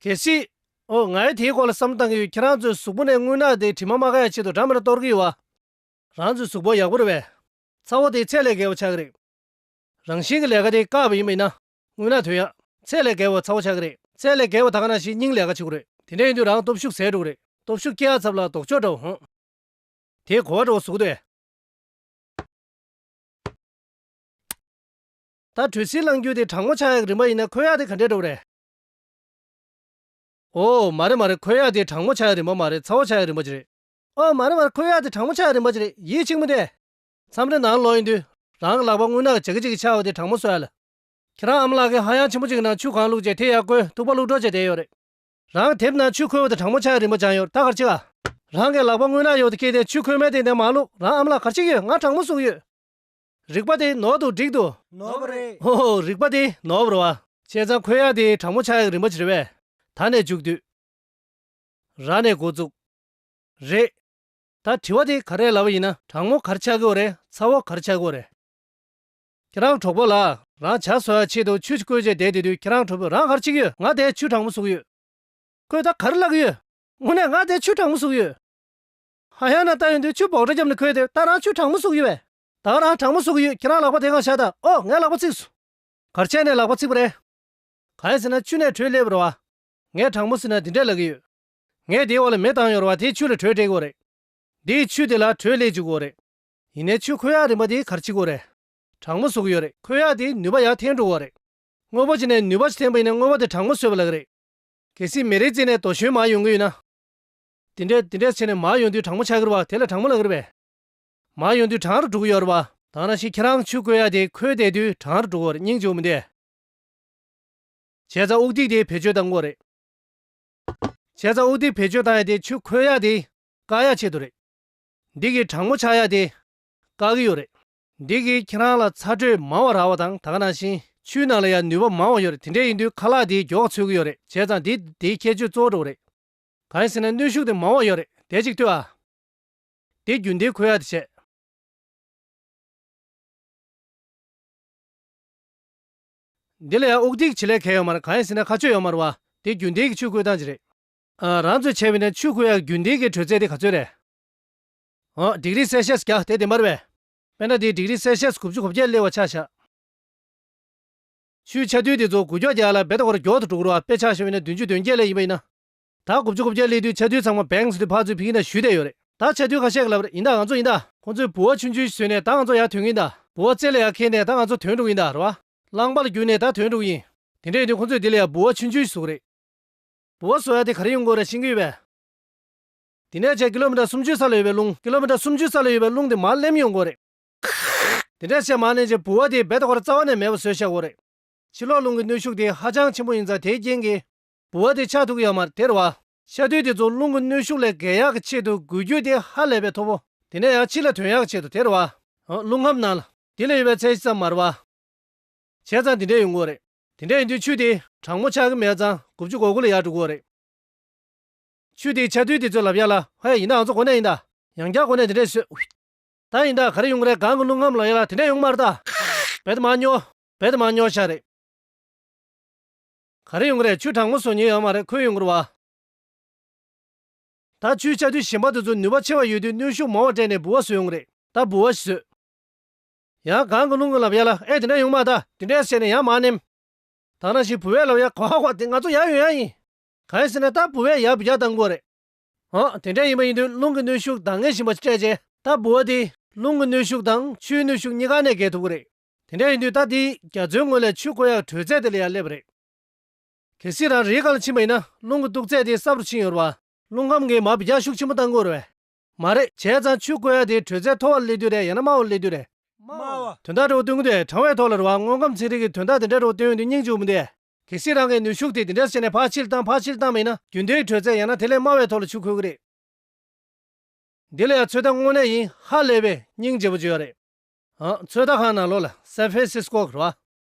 གལ་སྲིད། ཨོ། ང་ཡང་དེའི་སྐོར་ལ་བསམ་བློ་བཏང་གི་ཡོད། ཁྱེད་རང་ཚོའི་གཟུགས་པོ་ནས་རྔུལ་ནག་དེ་དྲི་མ་མ་ག་ཡ་ཆེད་དུ་འདྲ་མི་འདྲ་གཏོར་གི་ཡོད་བ། རང་ཚོའི་གཟུགས་པོ་ཡག་པོ་རེད་བས། ཚ་བོ་དེ་ཚད་ལས་བརྒལ་བ་ཆགས་ཀྱི་རེད། རང་བཞིན་གྱི་ལས་ཀ་དེ་བཀག་པ་ཡིན་པ་ཡིན་ན། རྔུལ་ནག་ཐོན་ཡག་ཚད་ལས་བརྒལ་བ་ཚ་བོ་ཆགས་ཀྱི་རེད། ཚད་ལས་བརྒལ་བ་ད་ག་ནང་བཞིན་སྙིང་ལས་ཀ་བྱེད་ཀྱི་རེད། དེ་འདྲ་ཡིན་དུས་རང་སྟོབས་ཤུགས་ཟད་འགྲོ་གི་རེད། སྟོབས་ཤུགས་སྐྱེ་ཡག་ཚབ་ལ་ལྡོག་ཕྱོགས་འདྲ་བོ་ཧོང་། དེ་གོ་བ་འདྲ་བོ་བཟོ་གི་འདུག་ཨེ། ད་དྲོད་ཚད་རླུང་འགྱུར་དེ་གྲང་མོ་ཆགས་ཡག་གི་རིམ་པ་ཡིན་ན། ཁོལ་ཡག་དེ་ག་འདྲས་འགྲོ་གི་རེད། ཨོ། མ་རེད་མ་རེད། ཁོལ་ཡག་དེ་གྲང་མོ་ཆགས་ཡག་རིམ་པ་མ་རེད། ཚ་བོ་ཆགས་ཡག་རིམ་པ་ཅིག་རེད། ཨོ། མ་རེད་མ་རེད། ཁོལ་ཡག་དེ་གྲང་མོ་ཆགས་ཡག་རིམ་པ་ཅིག་རེད། ཡིད་ཆེས་མོ་དེ། མཚམས་རེ་ནང་ལོག་ཡིན་དུས་རང་གི་ལག་པ་རྔུལ་ནག་ཇག་ཇག་ཆགས་པ་དེ་གྲང་མོ་བཟོ་ཡག་ལ། ཁྱེད་རང་ཨ་མ་ལགས་ཀྱིས་ཧ་ཡང་ཆེན་པོ་ཅིག་གི་ནང་ཆུ་གང་བླུགས་བྱས་དེ་ཡར་བསྐོལ། ཐུག་པ་བླུགས་འགྲོ་བྱས་བསྡད་ཡོད་རེད། རང་དེབ་ནང་ཆུ་ཁོལ་བ་དང་གྲང་མོ་ཆགས་ཡག་རིམ་པ་སྦྱངས་ཡོད། ད་ག་རེ་བྱེད་ག་རང་གི་ལག་པ་རྔུལ་ནག་ཡོད་དེ་ཁྱེར་ཏེ་ཆུ་ཁོལ་མའི་སྟེང་ནས་མར་བླུགས། རང་ཨ་མ་ལགས་ག་རེ་བྱེད་ཀྱི་ཡོད། ང་གྲང་མོ་བཟོ་གི་ཡོད། རིག་པ་དེ་ནོར་འདུག་འགྲིག་འདུག་ནོར་བ་རེད། ཧོ་ཧོ། རིག་པ་དེ་ནོར་བ་རེད་བ། བྱས་ཙང་ཁོལ་ཡག་དེ་གྲང་མོ་ཆགས་ཡག་གི་རིམ་པ་ཅིག་རེད་པས། ད་ནས་མཇུག་བསྡུས། ར་ནས་འགོ་བཙུགས། རེད། ད་དྲི་བ་དེ་ག་རེ་ལབ་པ་ཡིན་ན། གྲང་མོ་ག་རེ་ཆགས་ཀྱི་ཡོད་རེད། ཚ་བོ་ག་རེ་ཆགས་ཀྱི་ཡོད་རེད། ཁྱེད་རང་གྲོགས་པོ་ལགས། རང་ཇ་བཟོ་ཡག་ཆེད་དུ་ཆུ་བསྐོལ་བྱས་བསྡད་བསྡད་དུས་ཁྱེད་རང་གྲོགས་པོས་རང་ག་རེ་བྱེད་ཀྱི་ཡོད། ང་དེ་ཆུ་གྲང་མོ་བཟོ་གི་ཡོད། ཁོས་ད་ག་རེ་ལབ་ཀྱི་ཡོད། དངོས་གནས་ང་དེ་ཆུ་གྲང་མོ་བཟོ་གི་ཡོད། ཧ་ཡང་ན་ལྟ་ཡོང་དུས་ཆུ་འབོག་སྒྲ་བརྒྱབ་ནས་ཁོལ་ཏེ། ད་རང་ཆུ་གྲང་མོ་བཟོ་གི་ཡོད་པས། ད་ག་རང་གྲང་མོ་བཟོ་གི་ཡོད། ཁྱེད་རང་ལག་པ་དེ་སྒང་བཞག་དང་། ཨོ། ངའི་ལག་པ་ཚིག་སོང་། ག་རེ་བྱས་ནས་ལག་པ་ཚིག་པ་རེད། གང་ཡིན་ཟེར་ན་ཆུ་ནས་དྲོད་སླེབས་པ་རེད་བ། ངས་གྲང་མོ་ཟེར་ན་འདི་འདྲས་ལབ་ཀྱི་ཡོད། ངས་དེའི་འོག་ལ་མེ་བཏང་ཡོད་རེད་བ། དེས་ཆུ་ལ་དྲོད་སྤྲད་ཀྱི་ཡོད་རེད། འདིས་ཆུ་དེ་ལ་དྲོད་སླེབས་བཅུག་གི་ཡོད་རེད། ཡིན་ནའི་ཆུ་ཁོལ་ཡག་རིམ་པ་དེ་ག་རེ་བྱེད་ཀྱི་ཡོད་རེད། གྲང་མོ་བཟོ་གི་ཡོད་རེད། ཁོལ་ཡག་དེས་ནུས་པ་ཡར་འཐེན་འགྲོ་གི་ཡོད་རེད། དངོས་པོ་ཅིག་ནས་ནུས་པ་ཞིག་འཐེན་པ་ཡིན་ན་དངོས་པོ་དེ་གྲང་མོ་བཟོས་པ་ལབ་ཀྱི་རེད། གལ་སྲིད་མེ་རིའི་རྩེ་ནས་རྡོ་ཞུན་མར་ཡོང་གི་ཡོད་ན། དེ་འདྲས་དེ་འདྲས་བྱས་ནས་མར་ཡོང་དུས་གྲང་མོ་ཆགས་ཀྱི་རེད་བ། དེ་ལ་གྲང་མོ་ལབ་ཀྱི་རེད་པས། མར་ཡོང་དུས་གྲང་རུ་འགྲོ་གི་ཡོད་རེད་བ། ད་ག་ནང་བཞིན་ཁྱེད་རང་ཆུ་ཁོལ་ཡག་དེ་ཁོལ་བསྡད་དུས་གྲང་རུ་འགྲོ་གི་ཡོད་རེད། སྙིང་རྗེ་པོ་མི་འདུག་བྱས་ཙང་དབུགས་ཐིག་དེ་བེད་སྤྱོད་གཏང་དགོས་རེད། བྱས་ཙང་དབུགས་ཐིག་བེད་སྤྱོད་གཏང་ཡག་དེ་ཆུ་ཁོལ་ཡག་དེ་བཀག་ཡག་ཆེད་དུ་རེད། འདི་གིས་གྲང་མོ་ཆགས་ཡག་དེ་བཀག་གི་ཡོད་རེད། འདི་གིས་ཁྱེད་རང་ལ་ཚ་དྲོད་མང་བ་རག་པ་དང་། ད་ག་ནང་བཞིན་ཆུའི་ནང་ལ་ཡང་ནུས་པ་མང་བ་ཡོད་རེད། དེ་འདྲས་ཡིན་དུས་ཁ་ལག་དེ་མགྱོགས་ཚོད་ཀྱི་ཡོད་རེད། བྱས་ཙང་འདི་དེའི་ཁྱད་ཆོས་གཙོ་བོ་འདྲ་བོ་རེད། གང་ཡིན་ཟེར་ན་གནོན་ཤུགས་དེ་མང་བ་ཡོད་རེད། དེ་གཅིག་ལྟོས་ཨ། དེ་རྒྱུན་ལྡན་ཁོལ་ཡག་དེ་བྱས། འདི་ལ་ཡང་དབུགས་ཐིག་བྱེད་ལས་གལ་ཡོད་མ་རེད། གང་ཡིན་ཟེར་ན་ཁ་གཅོད་ཡོད་མ་རེད་བ། དེ་རྒྱུན་ལྡན་གྱི་ཆུ་ཁོལ་སྟངས་ཅིག་རེད། ཨ། རང་ཚོས་བྱས་པ་ཡིན་ན་ཆུ་ཁོལ་ཡག་རྒྱུན་ལྡན་གྱི་དྲོད་ཚད་དེ་ག་ཚོད་རེད། ཨོ། ཌི་གི་རི་སེལ་ཤི་ཡས་བརྒྱ་དེ་བདེན་པ་རེད་པས། དཔེར་ན་དེ་ཌི་གི་རི་སེལ་ཤི་ཡས་དགུ་བཅུ་གོ་བརྒྱད་སླེབས་པ་ཆ་བཞག་ཆུའི་ཆ་རྡུལ་དེ་ཚོ་འགུལ་སྐྱོད་རྒྱག་ཡག་ལ་རྦད་དེ་ཁོ་རང་མགྱོགས་དུ་འགྲོ་གི་རེད་བ། དཔེ་ཆ་བཞག་པ་ཡིན་ན་བདུན་ཅུ་དོན་བརྒྱད་སླེབས་ཡིན་པ་ཡིན་ན། ད་དགུ་བཅུ་གོ་བརྒྱད་སླེབས་དུས་ཆ་རྡུལ་ཚང་མ་བེངས་ཟེར་དུས་ཕར་ཚུར་ཕྱིན་ན་གཞུས་བསྡད་ཡོད་རེད། ད་ཆ་རྡུལ་ཁ་ཤས་ཀྱིས་ལབ་རེད། ཡིན་ད་ང་ཚོ་ཡིན་ད། ཁོང་ཚོས་ལྦུ་བ་ཆུང་ཆུང་ཞིག་བཟོས་ནས་ད་ང་ཚོ་ཡར་ཐོན་གྱི་ཡིན་ད། ལྦུ་བ་རྩེ་ལ་ཡར་འཁྱེར་ནས་ད་ང་ཚོ་ཐོན་འགྲོ་གི་ཡིན་ད། རེད་བ། རླངས་པ་ལ་བརྒྱུད་ནས་ད་ཐོན་འགྲོ་གི་ཡིན། དེ་འདྲ་ཡིན་དུས་ཁོང་ཚོས་དེ་ལ་ཡར་ལྦུ་བ་ཆུང་ཆུང་ཞིག་བཟོ་གི་རེད། ལྦུ་བ་བཟོ་ཡག་དེ་ག་རེ་ཡོང་གི་ཡོད་རེད། ཤེས་ཀྱི་ཡོད་པས། དེ་ནས་བྱས་ཀི་ལོ་མི་ཊར་སུམ་ཅུ་ས་ལ་ཡོད་པའི་རླུང་། ཀི་ལོ་མི་ཊར་སུམ་ཅུ་ས་ལ་ཡོད་པའི་རླུང་དེ་མར་སླེབས་ཡོང་གི་ཡོད་རེད། དེ་འདྲ་བྱས་མར་སླེབས་བྱས་ལྦུ་བ་དེ་རྦད་དེ་ཁོ་རང་རྩ་བ་ནས་མེད་པ་བཟོས་བཞག་ཡོད་རེད། ཕྱི་ལོགས་རླུང་གི་གནོན་ཤུགས་དེ་ཧ་ཅང་ཆེན་པོ་ཡིན་ཙང་དེའི་རྐྱེན་གྱིས་ལྦུ་བ་དེ་ཆག་ཐུབ་ཀྱི་ཡོད་མ་རེད། དེ་རེད་བ། ཆ་རྡུལ་དེ་ཚོ་རླུང་གི་གནོན་ཤུགས་ལས་བརྒལ་ཡག་གི་ཆེད་དུ་འགུལ་སྐྱོད་དེ་ཧ་ལས་པའི་མཐོ་པོ། དེ་ནས་ཡང་ཕྱི་ལ་ཐོན་ཡག་གི་ཆེད་དུ། དེ་རེད་བ། ཨོ། རླུང་ཁམས་ནང་ལ། དེ་ལ་ཡོད་པའི་ཚད་གཞི་ཙམ་མ་རེད་བ། བྱས་ཙང་འདི་འདྲས་ཡོང་གི་ཡོད་རེད། དེ་འདྲས་ཡིན་དུས་ཆུ་དེ་གྲང་མོ་ཆགས་ཀྱི་མེད་ཙང་དགུ་བཅུ་གོ་དགུ་ལ་ཡར་འགྲོ་གི་ཡོད་རེད། ཆུ་དེའི་ཆ་རྡུལ་དེ་ཚོས་ལབ་ཡག་ལ། ཧེ། ཡིན་ད། ང་ཚོ་གོ་གནས་ཡིན་ད། ཡང་བསྐྱར་གོ་གནས་དེ་འདྲས་བཟོས། ད་ཡིན་ད། ག་རེ་ཡོང་གི་རེད། སྒང་གི་རླུང་ཁམས་ལབ་ཡག་ལ་དེ་འདྲས་ཡོང་གི་མ་རེད་ད། རྦད་དེ་མར་སྙོག་རྦད་དེ་མར་སྙོག་བཞག་རེད། ག་རེ་ཡོང་གི་རེད། ཆུ་གྲང་མོ་བཟོ་མཁན་ཡོད་མ་རེད། ཁོལ་ཡོང་གི་རེད་བ། ད་ཆུའི་ཆ་དུས་གཞན་པ་དེ་ཚོ་ནུས་པ་ཆེ་བ་ཡོད་དུས་གནོན་ཤུགས་མང་བ་སྤྲད་ནས་ལྦུ་བ་བཟོས་ཡོང་གི་རེད། ད་ལྦུ་བ་ཞིག་བཟོས། ཡང་གང་གི་རླུང་གི་ལབ་ཡ་ལ་ཨེ་དེ་འདྲ་ཡོང་མ་ད་དེ་འདྲས་བྱས་ནས་ཡང་མ་ནེམ། ད་ནང་བཞིན་ལྦུ་བས་ལབ་ཡ་གོ་ཧ་གོ་དེ་ང་ཚོ་ཡར་ཡོང་ཡ་ཡིན། གང་ཡིན་ཟེར་ན་ད་ལྦུ་བས་ཡར་འབུད་རྒྱག་བཏང་དགོས་རེད། ཨང་དེ་འདྲ་ཡིན་པ་ཡིན་དུས་རླུང་གི་གནོན་ཤུགས་འདང་ངེས་བཞིན་པ་སྤྲད་རྗེས་ད་ལྦུ་བ་དེ་རླུང་གི་གནོན་ཤུགས་དང་ཆུའི་གནོན་ཤུགས་གཉིས་ཀ་ནས་བརྒལ་ཐུབ་ཀྱི་རེད། དེ་འདྲ་ཡིན་དུས་ད་དེ་རྒྱ་མཚོའི་ངོས་ལས་ཆུ་འཁོར་ཡག་དྲོད་ཚད་དེ་ལ་ཡར་སླེབས་པ་རེད། གལ་སྲིད་རང་རིའི་སྒང་ལ་ཕྱིན་པ་ཡིན་ན་རླུང་གི་གཏུག་ཚད་དེ་སྲབ་རུ་ཕྱིན་ཡོད་རེད་བ། རླུང་ཁམས་ཀྱིས་མར་འབུད་རྒྱག་ཤུགས་ཆེན་པོ་བཏང་གི་ཡོད་རེད་བས། མ་རེད། བྱས་ཙང་ཆུ་འཁོར་ཡག་དེ་དྲོད་ཚད་མཐོ་བ་ལ་སླེབས་དུས་རེད་ཡང་ན་དམའ་བ་ལ་སླེབས་དུས་རེད། དམའ་བ། དོན་དག་འདྲ་བོ་སྟོན་གི་འདུག་གྲང་བའི་ཐོག་ལ་རེད་བ། དངོས་ཁམས་ཚན་རིག་གིས་དོན་དག་དེ་འདྲ་འདྲ་བོ་སྟོན་ཡོང་དུས་སྙིང་རྗེ་པོ་མི་འདུག་གལ་སྲིད་རང་གིས་ནུས་ཤུགས་དེ་དེ་འདྲ་བྱས་ནས་ཕར་ཕྱིར་བཏང་ཕར་ཕྱིར་བཏང་བ་ཡིན་ན་རྒྱུན་ལྡན་གྱི་དྲོད་ཚད་ཡང་ན་དེ་ལས་དམའ་བའི་ཐོག་ལ་ཆུ་འཁོར་གི་རེད། འདི་ལ་ཡང་ཚོད་ལྟ་དངོས་གནས་ཡིན་ཧ་ལས་པའི་སྙིང་རྗེ་པོ་ཅིག་ཡོད་རེད། ཨ། ཚོད་ལྟ་ཁང་ནང་ལོགས་ལ་སན་ཧྥན་སིས་ཀོ་གི་རེད་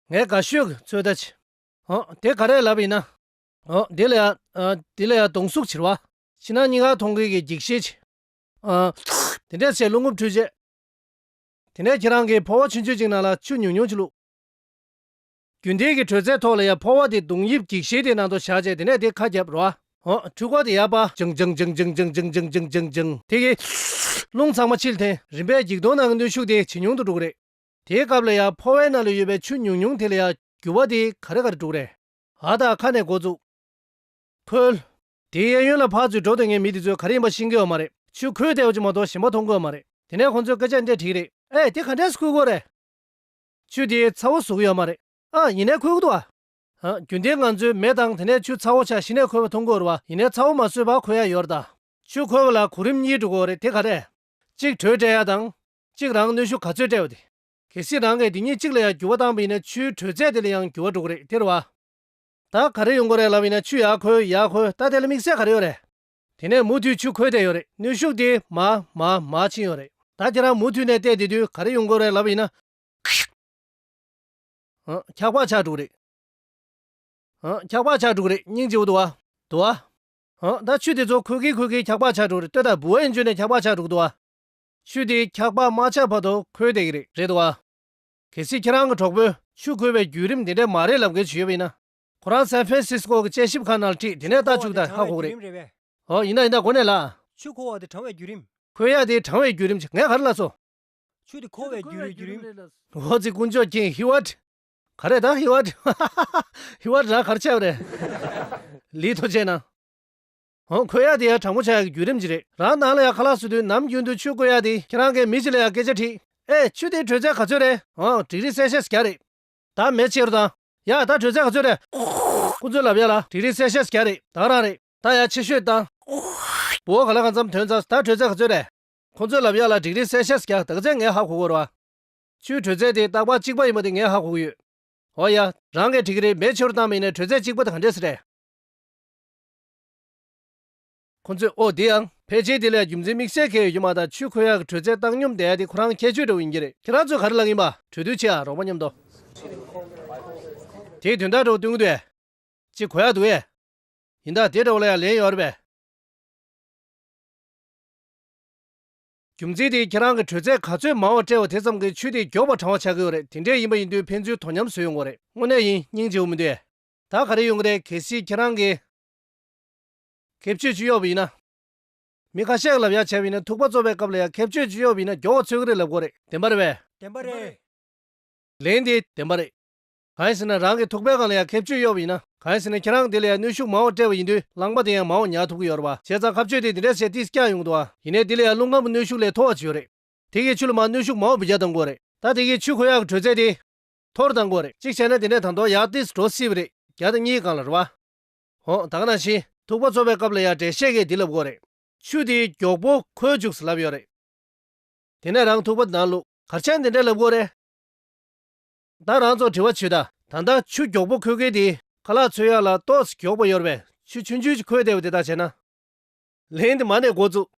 བ། ངས་དགའ་ཤོས་ཀྱི་ཚོད་ལྟ་བྱས། ཨ། དེ་ག་རེ་ལབ་པ་ཡིན་ན། ཨ། འདི་ལ་ཡང་། ཨ། འདི་ལ་ཡང་གདོང་གཟུགས་བྱེད་རེད་བ། ཕྱི་ནང་གཉིས་ཀ་མཐོང་གི་གི་འགྱིག་ཤེལ་བྱས། ཨ། དེ་འདྲས་བྱས་རླུང་འཁོར་འཕྲུལ་ཆས། དེ་ནས་ཁྱེད་རང་གིས་ཕོར་བ་ཆུང་ཆུང་ཅིག་ནང་ལ་ཆུ་ཉུང་ཉུང་ཅིག་བླུགས། རྒྱུན་ལྡན་གྱི་དྲོད་ཚད་ཐོག་ལ་ཡང་ཕོར་བ་དེ་གདོང་དབྱིབས་འགྱིག་ཤེལ་དེ་ནང་དུ་བཞག་བྱས་དེ་ནས་དེ་ཁ་བརྒྱབ་རོ། འོ། འཕྲུལ་འཁོར་དེ་ཡར་པ་ཇང་ཇང་ཇང་ཇང་ཇང་ཇང་ཇང་ཇང་ཇང་དེ་གིས་རླུང་ཚང་མ་ཕྱིར་འཐེན། རིམ་པས་འགྱིག་དོང་ནང་གི་གནོན་ཤུགས་དེ་ཇེ་ཉུང་དུ་འགྲོ་གི་རེད། དེའི་སྐབས་ལ་ཡང་ཕོར་བའི་ནང་ལ་ཡོད་པའི་ཆུ་ཉུང་ཉུང་དེ་ལ་ཡང་རྒྱུ་བ་དེ་ག་རེ་ག་རེ་འགྲོ་གི་རེད། ཨ། ད་ཁ་ནས་འགོ་བཙུགས། ཁོལ། དེའི་གཡས་གཡོན་ལ་ཕར་ཚུར་འགྲོ་སྡོད་མཁན་མི་དེ་ཚོས་ག་རེ་ཡིན་པ་ཤེས་ཀྱི་ཡོད་མ་རེད། ཆུ་ཁོལ་བསྡད་པ་ཅིག་མ་གཏོགས་གཞན་པ་མཐོང་གི་ཡོད་མ་རེད། དེ་ནས་ཁོང་ཚོས་སྐད་ཆ་འདི་འདྲས་དྲིས་ཀྱི་རེད། ཨེ། དེ་ག་འདྲས་སེ་ཁོལ་གྱི་ཡོད་རེད། ཆུ་དེ་ཚ་བོ་བཟོ་གི་ཡོད་མ་རེད། ཨ། ཡིན་ནའི་ཁོལ་གྱི་འདུག་ཨ། ཨ། རྒྱུན་ལྡན་ང་ཚོའི་མེ་བཏང་དེ་ནས་ཆུ་ཚ་བོ་ཆགས་གཞི་ནས་ཁོལ་བ་མཐོང་གི་ཡོད་རེད་བ། ཡིན་ནའི་ཚ་བོ་མ་བཟོས་པར་ཁོལ་ཡག་ཡོད་རེད་ད། ཆུ་ཁོལ་བ་ལ་གོ་རིམ་གཉིས་འགྲོ་གི་ཡོད་རེད། དེ་ག་རེ། གཅིག་དྲོད་སྤྲད་ཡག་དང་། གཅིག་རང་གནོན་ཤུགས་ག་ཚོད་སྤྲད་པ་དེ། གལ་སྲིད་རང་གིས་འདི་གཉིས་གཅིག་ལ་ཡང་འགྱུར་བ་བཏང་པ་ཡིན་ན་ཆུའི་དྲོད་ཚད་དེ་ལ་ཡང་འགྱུར་བ་འགྲོ་གི་རེད། དེ་རེད་བ། ད་ག་རེ་ཡོང་གི་རེད་ལབ་པ་ཡིན་ན་ཆུ་ཡར་ཁོལ་ཡར་ཁོལ། ད་དེ་ལ་དམིགས་བསལ་ག་རེ་ཡོད་རེད། དེ་ནས་མུ་མཐུད་ཆུ་ཁོལ་བསྡད་ཡོད་རེད། གནོན་ཤུགས་དེ་མར་མར་མར་ཕྱིན་ཡོད་རེད། ད་ཁྱེད་རང་མུ་མཐུད་ནས་བལྟས་བསྡད་དུས་ག་རེ་ཡོང་གི་རེད་ལབ་པ་ཡིན་ན། ཨ། འཁྱག་པ་ཆགས་འགྲོ་གི་རེད། ཨ། འཁྱག་པ་ཆགས་འགྲོ་གི་རེད། སྙིང་རྗེ་པོ་འདུག་བ། འདུག་བ། ཨ། ད་ཆུ་དེ་ཚོ་ཁོལ་གིན་ཁོལ་གིན་འཁྱག་པ་ཆགས་འགྲོ་གི་རེད། ལྟོས་དང་། ལྦུ་བ་ཡིན་ཆོད་ནས་འཁྱག་པ་ཆགས་འགྲོ་གི་འདུག་བ། ཆུ་དེ་འཁྱག་པ་མ་ཆགས་བར་དུ་ཁོལ་བསྡད་ཀྱི་རེད། རེད་འདུག་བ། གལ་སྲིད་ཁྱེད་རང་གི་གྲོགས་པོས་ཆུ་ཁོལ་བའི་བརྒྱུད་རིམ་དེ་འདྲས་མ་རེད་ལབ་མཁན་ཅིག་ཡོད་པ་ཡིན་ན། ཁོ་རང་སན་ཧྥན་སིས་ཀོ་གི་དཔྱད་ཞིབ་ཁང་ནང་ལ་ཁྲིད། དེ་ནས་ལྟ་བཅུག་དང་། ཧ་གོ་གི་རེད། ཨོ། ཡིན་ན་ཡིན་ད་གོ་ནས་ལ། ཆུ་ཁོལ་བ་དེ་གྲང་བའི་བརྒྱུད་རིམ། ཁོལ་ཡག་དེ་གྲང་བའི་བརྒྱུད་རིམ་ཅིག་ངས་ག་རེ་ལབ་སོང་། ཆུ་དེ་ཁོལ་བའི་བརྒྱུད་རིམ་བརྒྱུད་རིམ། འོ་ཙི་དཀོན་མཆོག་མཁྱེན། ཧི་ཝཊ། ག་རེ་ད་ཧི་ཝཊ། ཧི་ཝཊ་རང་ག་རེ་བྱས་པ་རེད། ལི་ཐོ་བྱས་ན། འོ། ཁོལ་ཡག་དེ་ཡང་གྲང་མོ་ཆགས་ཡག་གི་བརྒྱུད་རིམ་ཅིག་རེད། རང་ནང་ལ་ཡང་ཁ་ལག་བཟོ་དུས་ནམ་རྒྱུན་དུ་ཆུ་བསྐོལ་ཡག་དེ་ཁྱེད་རང་གིས་མི་ཞིག་ལ་ཡང་སྐད་ཆ་དྲིས། ཨེ། ཆུ་དེའི་དྲོད་ཚད་ག་ཚོད་རེད། འོ། ཌིག་རི་སེལ་ཤི་ཡས་བརྒྱ་རེད། ད་མེ་ཕྱེ་རོགས་དང་། ཡ། ད་དྲོད་ཚད་ག་ཚོད་རེད། ཁོ་ཚོས་ལབ་ཡག་ལ་ཌིག་རི་སེལ་ཤི་ཡས་བརྒྱ་རེད། ད་རང་རེད། ད་ཡར་ཆེ་ཤོས་བཏང་། ལྦུ་བ་ག་ལ་གང་འཚམ་ཐོན་ཚར། ད་དྲོད་ཚད་ག་ཚོད་རེད། ཁོ་ཚོས་ལབ་ཡག་ལ་ཌིག་རི་སེལ་ཤི་ཡས་བརྒྱ། ད་ག་ཚད་ངས་ཧ་གོ་གི་རེད་བ། ཆུའི་དྲོད་ཚད་དེ་རྟག་པར་གཅིག་པ་ཡིན་པ་དེ་ངས་ཧ་གོ་གི་ཡོད། འོ་ཡ། རང་གིས་འགྲིག་གི་རེད། མེ་ཕྱེ་རོགས་བཏང་བ་ཡིན་ནའི་དྲོད་ཚད་གཅིག་པ་དེ་ག་འདྲས་སེ་རེད། ཁོ་ཚོས། ཨོ། དེ་ཡང་ཕལ་ཆེར་དེ་ལ་རྒྱུ་མཚན་དམིགས་བསལ་གང་ཡང་ཡོད་མ་རེད། ད་ཆུ་ཁོལ་ཡག་གི་དྲོད་ཚད་བཏང་སྙོམས་བསྡད་ཡག་དེ་ཁོ་རང་ཁྱད་ཆོས་འདྲ་བོ་ཡིན་གྱི་རེད། ཁྱེད་རང་ཚོས་ག་རེ་ལབ་ཀྱི་ཡིན་པ། གྲོས་བསྡུར་བྱེད་ཨ། རོགས་པ་མཉམ་དུ། དེས་དོན་དག་འདྲ་བོ་སྟོན་གྱི་འདུག་གས། ཅིག་གོ་ཡག་འདུག་གས། ཡིན་ད། དེ་འདྲ་བོ་ལ་ཡང་ལན་ཡོད་རེད་པས། རྒྱུ་མཚན་དེ་ཁྱེད་རང་གིས་དྲོད་ཚད་ག་ཚོད་མང་བ་སྤྲད་པ་དེ་ཙམ་གྱིས་ཆུ་དེ་མགྱོགས་པར་གྲང་བ་ཆགས་ཀྱི་ཡོད་རེད། དེ་འདྲས་ཡིན་པ་ཡིན་དུས་ཕན་ཚུན་དོ་མཉམ་བཟོས་ཡོང་གི་རེད། དངོས་གནས་ཡིན། སྙིང་རྗེ་པོ་མི་འདུག་གས། ད་ག་རེ་ཡོང་གི་རེད། གལ་སྲིད་ཁྱེད་རང་གིས་ཁེབས་གཅོད་ཅིག་གཡོགས་པ་ཡིན་ན། མི་ཁ་ཤས་ཀྱིས་ལབ་ཡག་བྱས་པ་ཡིན་ན། ཐུག་པ་བཙོས་པའི་སྐབས་ལ་ཡང་ཁེབས་གཅོད་ཅིག་གཡོགས་པ་ཡིན་ན་མགྱོགས་པ་ཚོད་ཀྱི་རེད་ལབ་ཀྱི་ཡོད་རེད། བདེན་པ་རེད་པས། བདེན་པ་རེད། ལན་དེ་བདེན་པ་རེད། གང་ཡིན་ཟེར་ན་རང་གིས་ཐུག་པའི་སྒང་ལ་ཡང་ཁེབས་གཅོད་གཡོགས་པ་ཡིན་ན། གང་ཡིན་ཟེར་ན་ཁྱེད་རང་དེ་ལ་ཡང་གནོན་ཤུགས་མང་བ་སྤྲད་པ་ཡིན་དུས་རླངས་པ་དེ་ཡང་མང་བ་ཉར་ཐུབ་ཀྱི་ཡོད་རེད་པ། བྱས་ཙང་ཁ་གཅོད་དེ་འདི་འདྲས་བྱས་ཏོག་ཙམ་བསྐྱངས་ཡོང་གི་འདུག་ཨ། ཡིན་ནའི་དེ་ལ་ཡང་རླུང་ཁམས་ཀྱི་གནོན་ཤུགས་ལས་མཐོ་བ་ཅིག་ཡོད་རེད། དེ་གིས་ཆུ་ལ་མར་གནོན་ཤུགས་མང་བ་འབུད་རྒྱག་གཏང་དགོས་རེད། ད་དེ་གིས་ཆུ་ཁོལ་ཡག་གི་དྲོད་ཚད་དེ་མཐོ་རུ་གཏང་དགོས་རེད། གཅིག་བྱས་ན་དེ་ནས་ད་དུང་ཡར་ཏོག་ཙམ་འགྲོ་སྲིད་པ་རེད། བརྒྱ་དང་གཉིས་སྒང་ལ་རེད་པ། འོ། ད་ག་ནང་བཞིན་ཐུག་པ་བཙོས་པའི་སྐབས་ལ་ཡང་འགྲེལ་བཤད་ཀྱིས་འདི་ལབ་ཀྱི་ཡོད་རེད། ཆུ་དེ་མགྱོགས་པོ་ཁོལ་བཅུག་ཟེར་ལབ་ཡོད་རེད། དེ་ནས་རང་ཐུག་པ་ནང་བླུགས། ག་རེ་བྱས་ནས་དེ་འདྲ་ལབ་ཀྱི་ཡོད་རེད། ད་རང་ཚོ་དྲི་བ་བྱོས་ད། ད་ལྟ་ཆུ་མགྱོགས་པོ་ཁོལ་མཁན་དེ་ཁ་ལག་འཚོལ་ཡག་ལ་ཏོག་ཙམ་མགྱོགས་པོ་ཡོད་རེད་པས། ཆུ་ཆུང་ཆུང་ཅིག་ཁོལ་བསྡད་པ་དེ་དག་བྱས་ན། ལན་དེ་མ་ནས་འགོ་བཙུགས།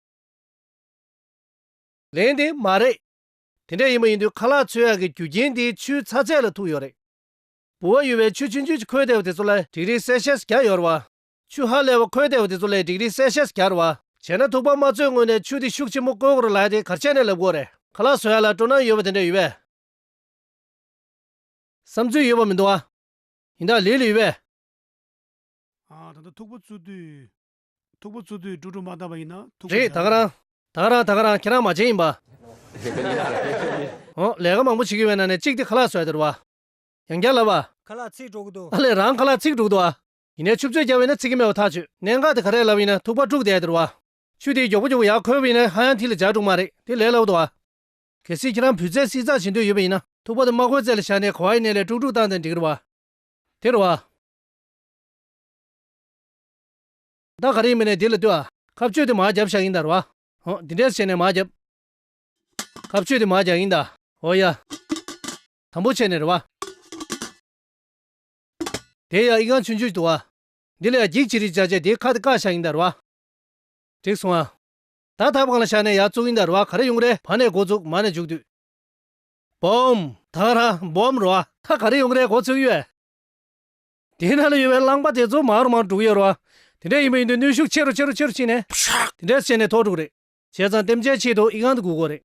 ལན་དེ་མ་རེད། དེ་འདྲ་ཡིན་པ་ཡིན་དུས་ཁ་ལག་འཚོལ་ཡག་གི་རྒྱུ་རྐྱེན་དེ་ཆུའི་ཚ་ཚད་ལ་ཐུག་ཡོད་རེད། ལྦུ་བ་ཡོད་པའི་ཆུ་ཆུང་ཆུང་ཅིག་ཁོལ་བསྡད་པ་དེ་ཚོ་ལ་ཌིག་རི་སེལ་ཤི་ཡས་བརྒྱ་ཡོད་རེད་པ། ཆུ་ཧ་ལས་པ་ཁོལ་བསྡད་པ་དེ་ཚོ་ལ་ཌིག་རི་སེལ་ཤི་ཡས་བརྒྱ་རེད་པ། བྱས་ན་ཐུག་པ་མ་བཙོས་སྔོན་ནས་ཆུ་དེ་ཤུགས་ཆེན་པོ་བསྐོལ་དགོས་རེད་ལབ་ཡག་དེ་ག་རེ་བྱས་ནས་ལབ་ཀྱི་ཡོད་རེད། ཁ་ལག་བཟོ་ཡག་ལ་སྤྲོ་སྣང་ཡོད་པ་དེ་འདྲ་ཡོད་པས། བསམ་ཚུལ་ཡོད་པ་མི་འདུག་ཨ། ཡིན་ད། ལི་ལི་ཡོད་པས། ཨ། ད་ལྟ་ཐུག་པ་བཙོ་དུས་ ཐུག་པ་བཙུགས་དུས་དཀྲུག་དཀྲུག་མ་བཏང་བ་ཡིན་ན་ཐུག་པ་རེད། ད་ག་རང་། ད་ག་རང་ད་ག་རང་ཁྱེད་རང་མ་བྱན་ཡིན་པ། ཨོ་ལས་ཀ་མང་པོ་བྱེད་ཀྱི་ཡོད་ན་ནས་གཅིག་དེ་ཁ་ལག་བཟོ་ཡ་དེ་རེད་བ། ཡང་བསྐྱར་ལབ་བ། ཁ་ལག་ཚིག་འགྲོ་གི་འདུག་ཨ་ལས་རང་ཁ་ལག་ཚིག་འགྲོ་གི་འདུག་ཨ། ཡིན་ནའི་ཆུ་ཚོད་བརྒྱབ་པ་ཡིན་ན་ཚིག་གི་མེད་པ་ཐག་ཆོད། གནད་འགག་དེ་ག་རེ་ལབ་ཡིན་ན་ཐུག་པ་དཀྲུག་བསྡད་ཡ་དེ་རེད་བ། ཆུ་དེ་མགྱོགས་པོ་མགྱོགས་པོ་ཡར་ཁོལ་བ་ཡིན་ན་ཧ་ཡང་དེ་ལ་འཇགས་འགྲོ་གི་མ་རེད། དེ་ལས་སླ་པོ་འདུག་ཨ། གལ་སྲིད་ཁྱེད་རང་བུལ་རྫས་བསྲི་ཚགས་བྱེད་འདོད་ཡོད་པ་ཡིན་ན་ཐུག་པ་དེ་དམག་སྒོའི་རྩེ་ལ་བཞག་ནས་ག་བ་ཡིན་ནའི་ལས་དཀྲུག་དཀྲུག་བཏང་སྟེ་འགྲིག་གི་རེད་བ། དེ་རེད་བ། ད་ག་རེ་ཡིན་མིན་ནས་འདི་ལ་ལྟོས་ཨ། ཁ་གཅོད་དེ་མར་རྒྱབ་བཞག་ཡིན་ད་རེད་བ། ཧོ་འདི་འདྲས་བྱས་ནས་མར་རྒྱབ། ཁ་གཅོད་དེ་མར་རྒྱག་ཡིན་ད། ཨོ་ཡ། དམ་པོ་བྱས་ནས་རེད་བ། དེ་ཡ་ཨི་ཁང་ཆུང་ཆུང་ཞིག་འདུག་བ། འདི་ལ་ཡ་འགྱིག་ཅི་རིགས་བྱ་བྱས་དེའི་ཁ་དེ་བཀག་བཞག་ཡིན་ད་རེད་བ། འགྲིག་སོང་ཨ། ད་ཐབ་སྒང་ལ་བཞག་ནས་ཡར་བཙུགས་ཡིན་ད་རེད་བ། ག་རེ་ཡོང་གི་རེད། བར་ནས་འགོ་བཙུགས་མར་ནས་མཇུག་བསྡུས། སྦོམ། ད་ག་རང་སྦོམ་རེད་བ། ད་ག་རེ་ཡོང་གི་རེད། འགོ་ཚུགས་ཡོད། དེའི་ནང་ལ་ཡོད་པའི་རླངས་པ་དེ་ཚོ་མར་རུ་མར་འགྲོ་གི་ཡོད་རེད་བ། དེ་འདྲ་ཡིན་པ་ཡིན་དུས་གནོན་ཤུགས་ཆེ་རུ་ཆེ་རུ་ཆེ་རུ་ཕྱིན་ནས། དེ་འདྲས་བྱས་ནས་ཐོག་འགྲོ་གི་རེད། བྱས་ཙང་ལྟེམ་ཆའི་ཆེད་དུ་ཨི་ཁང་དེ་སྒུག་དགོས་རེད།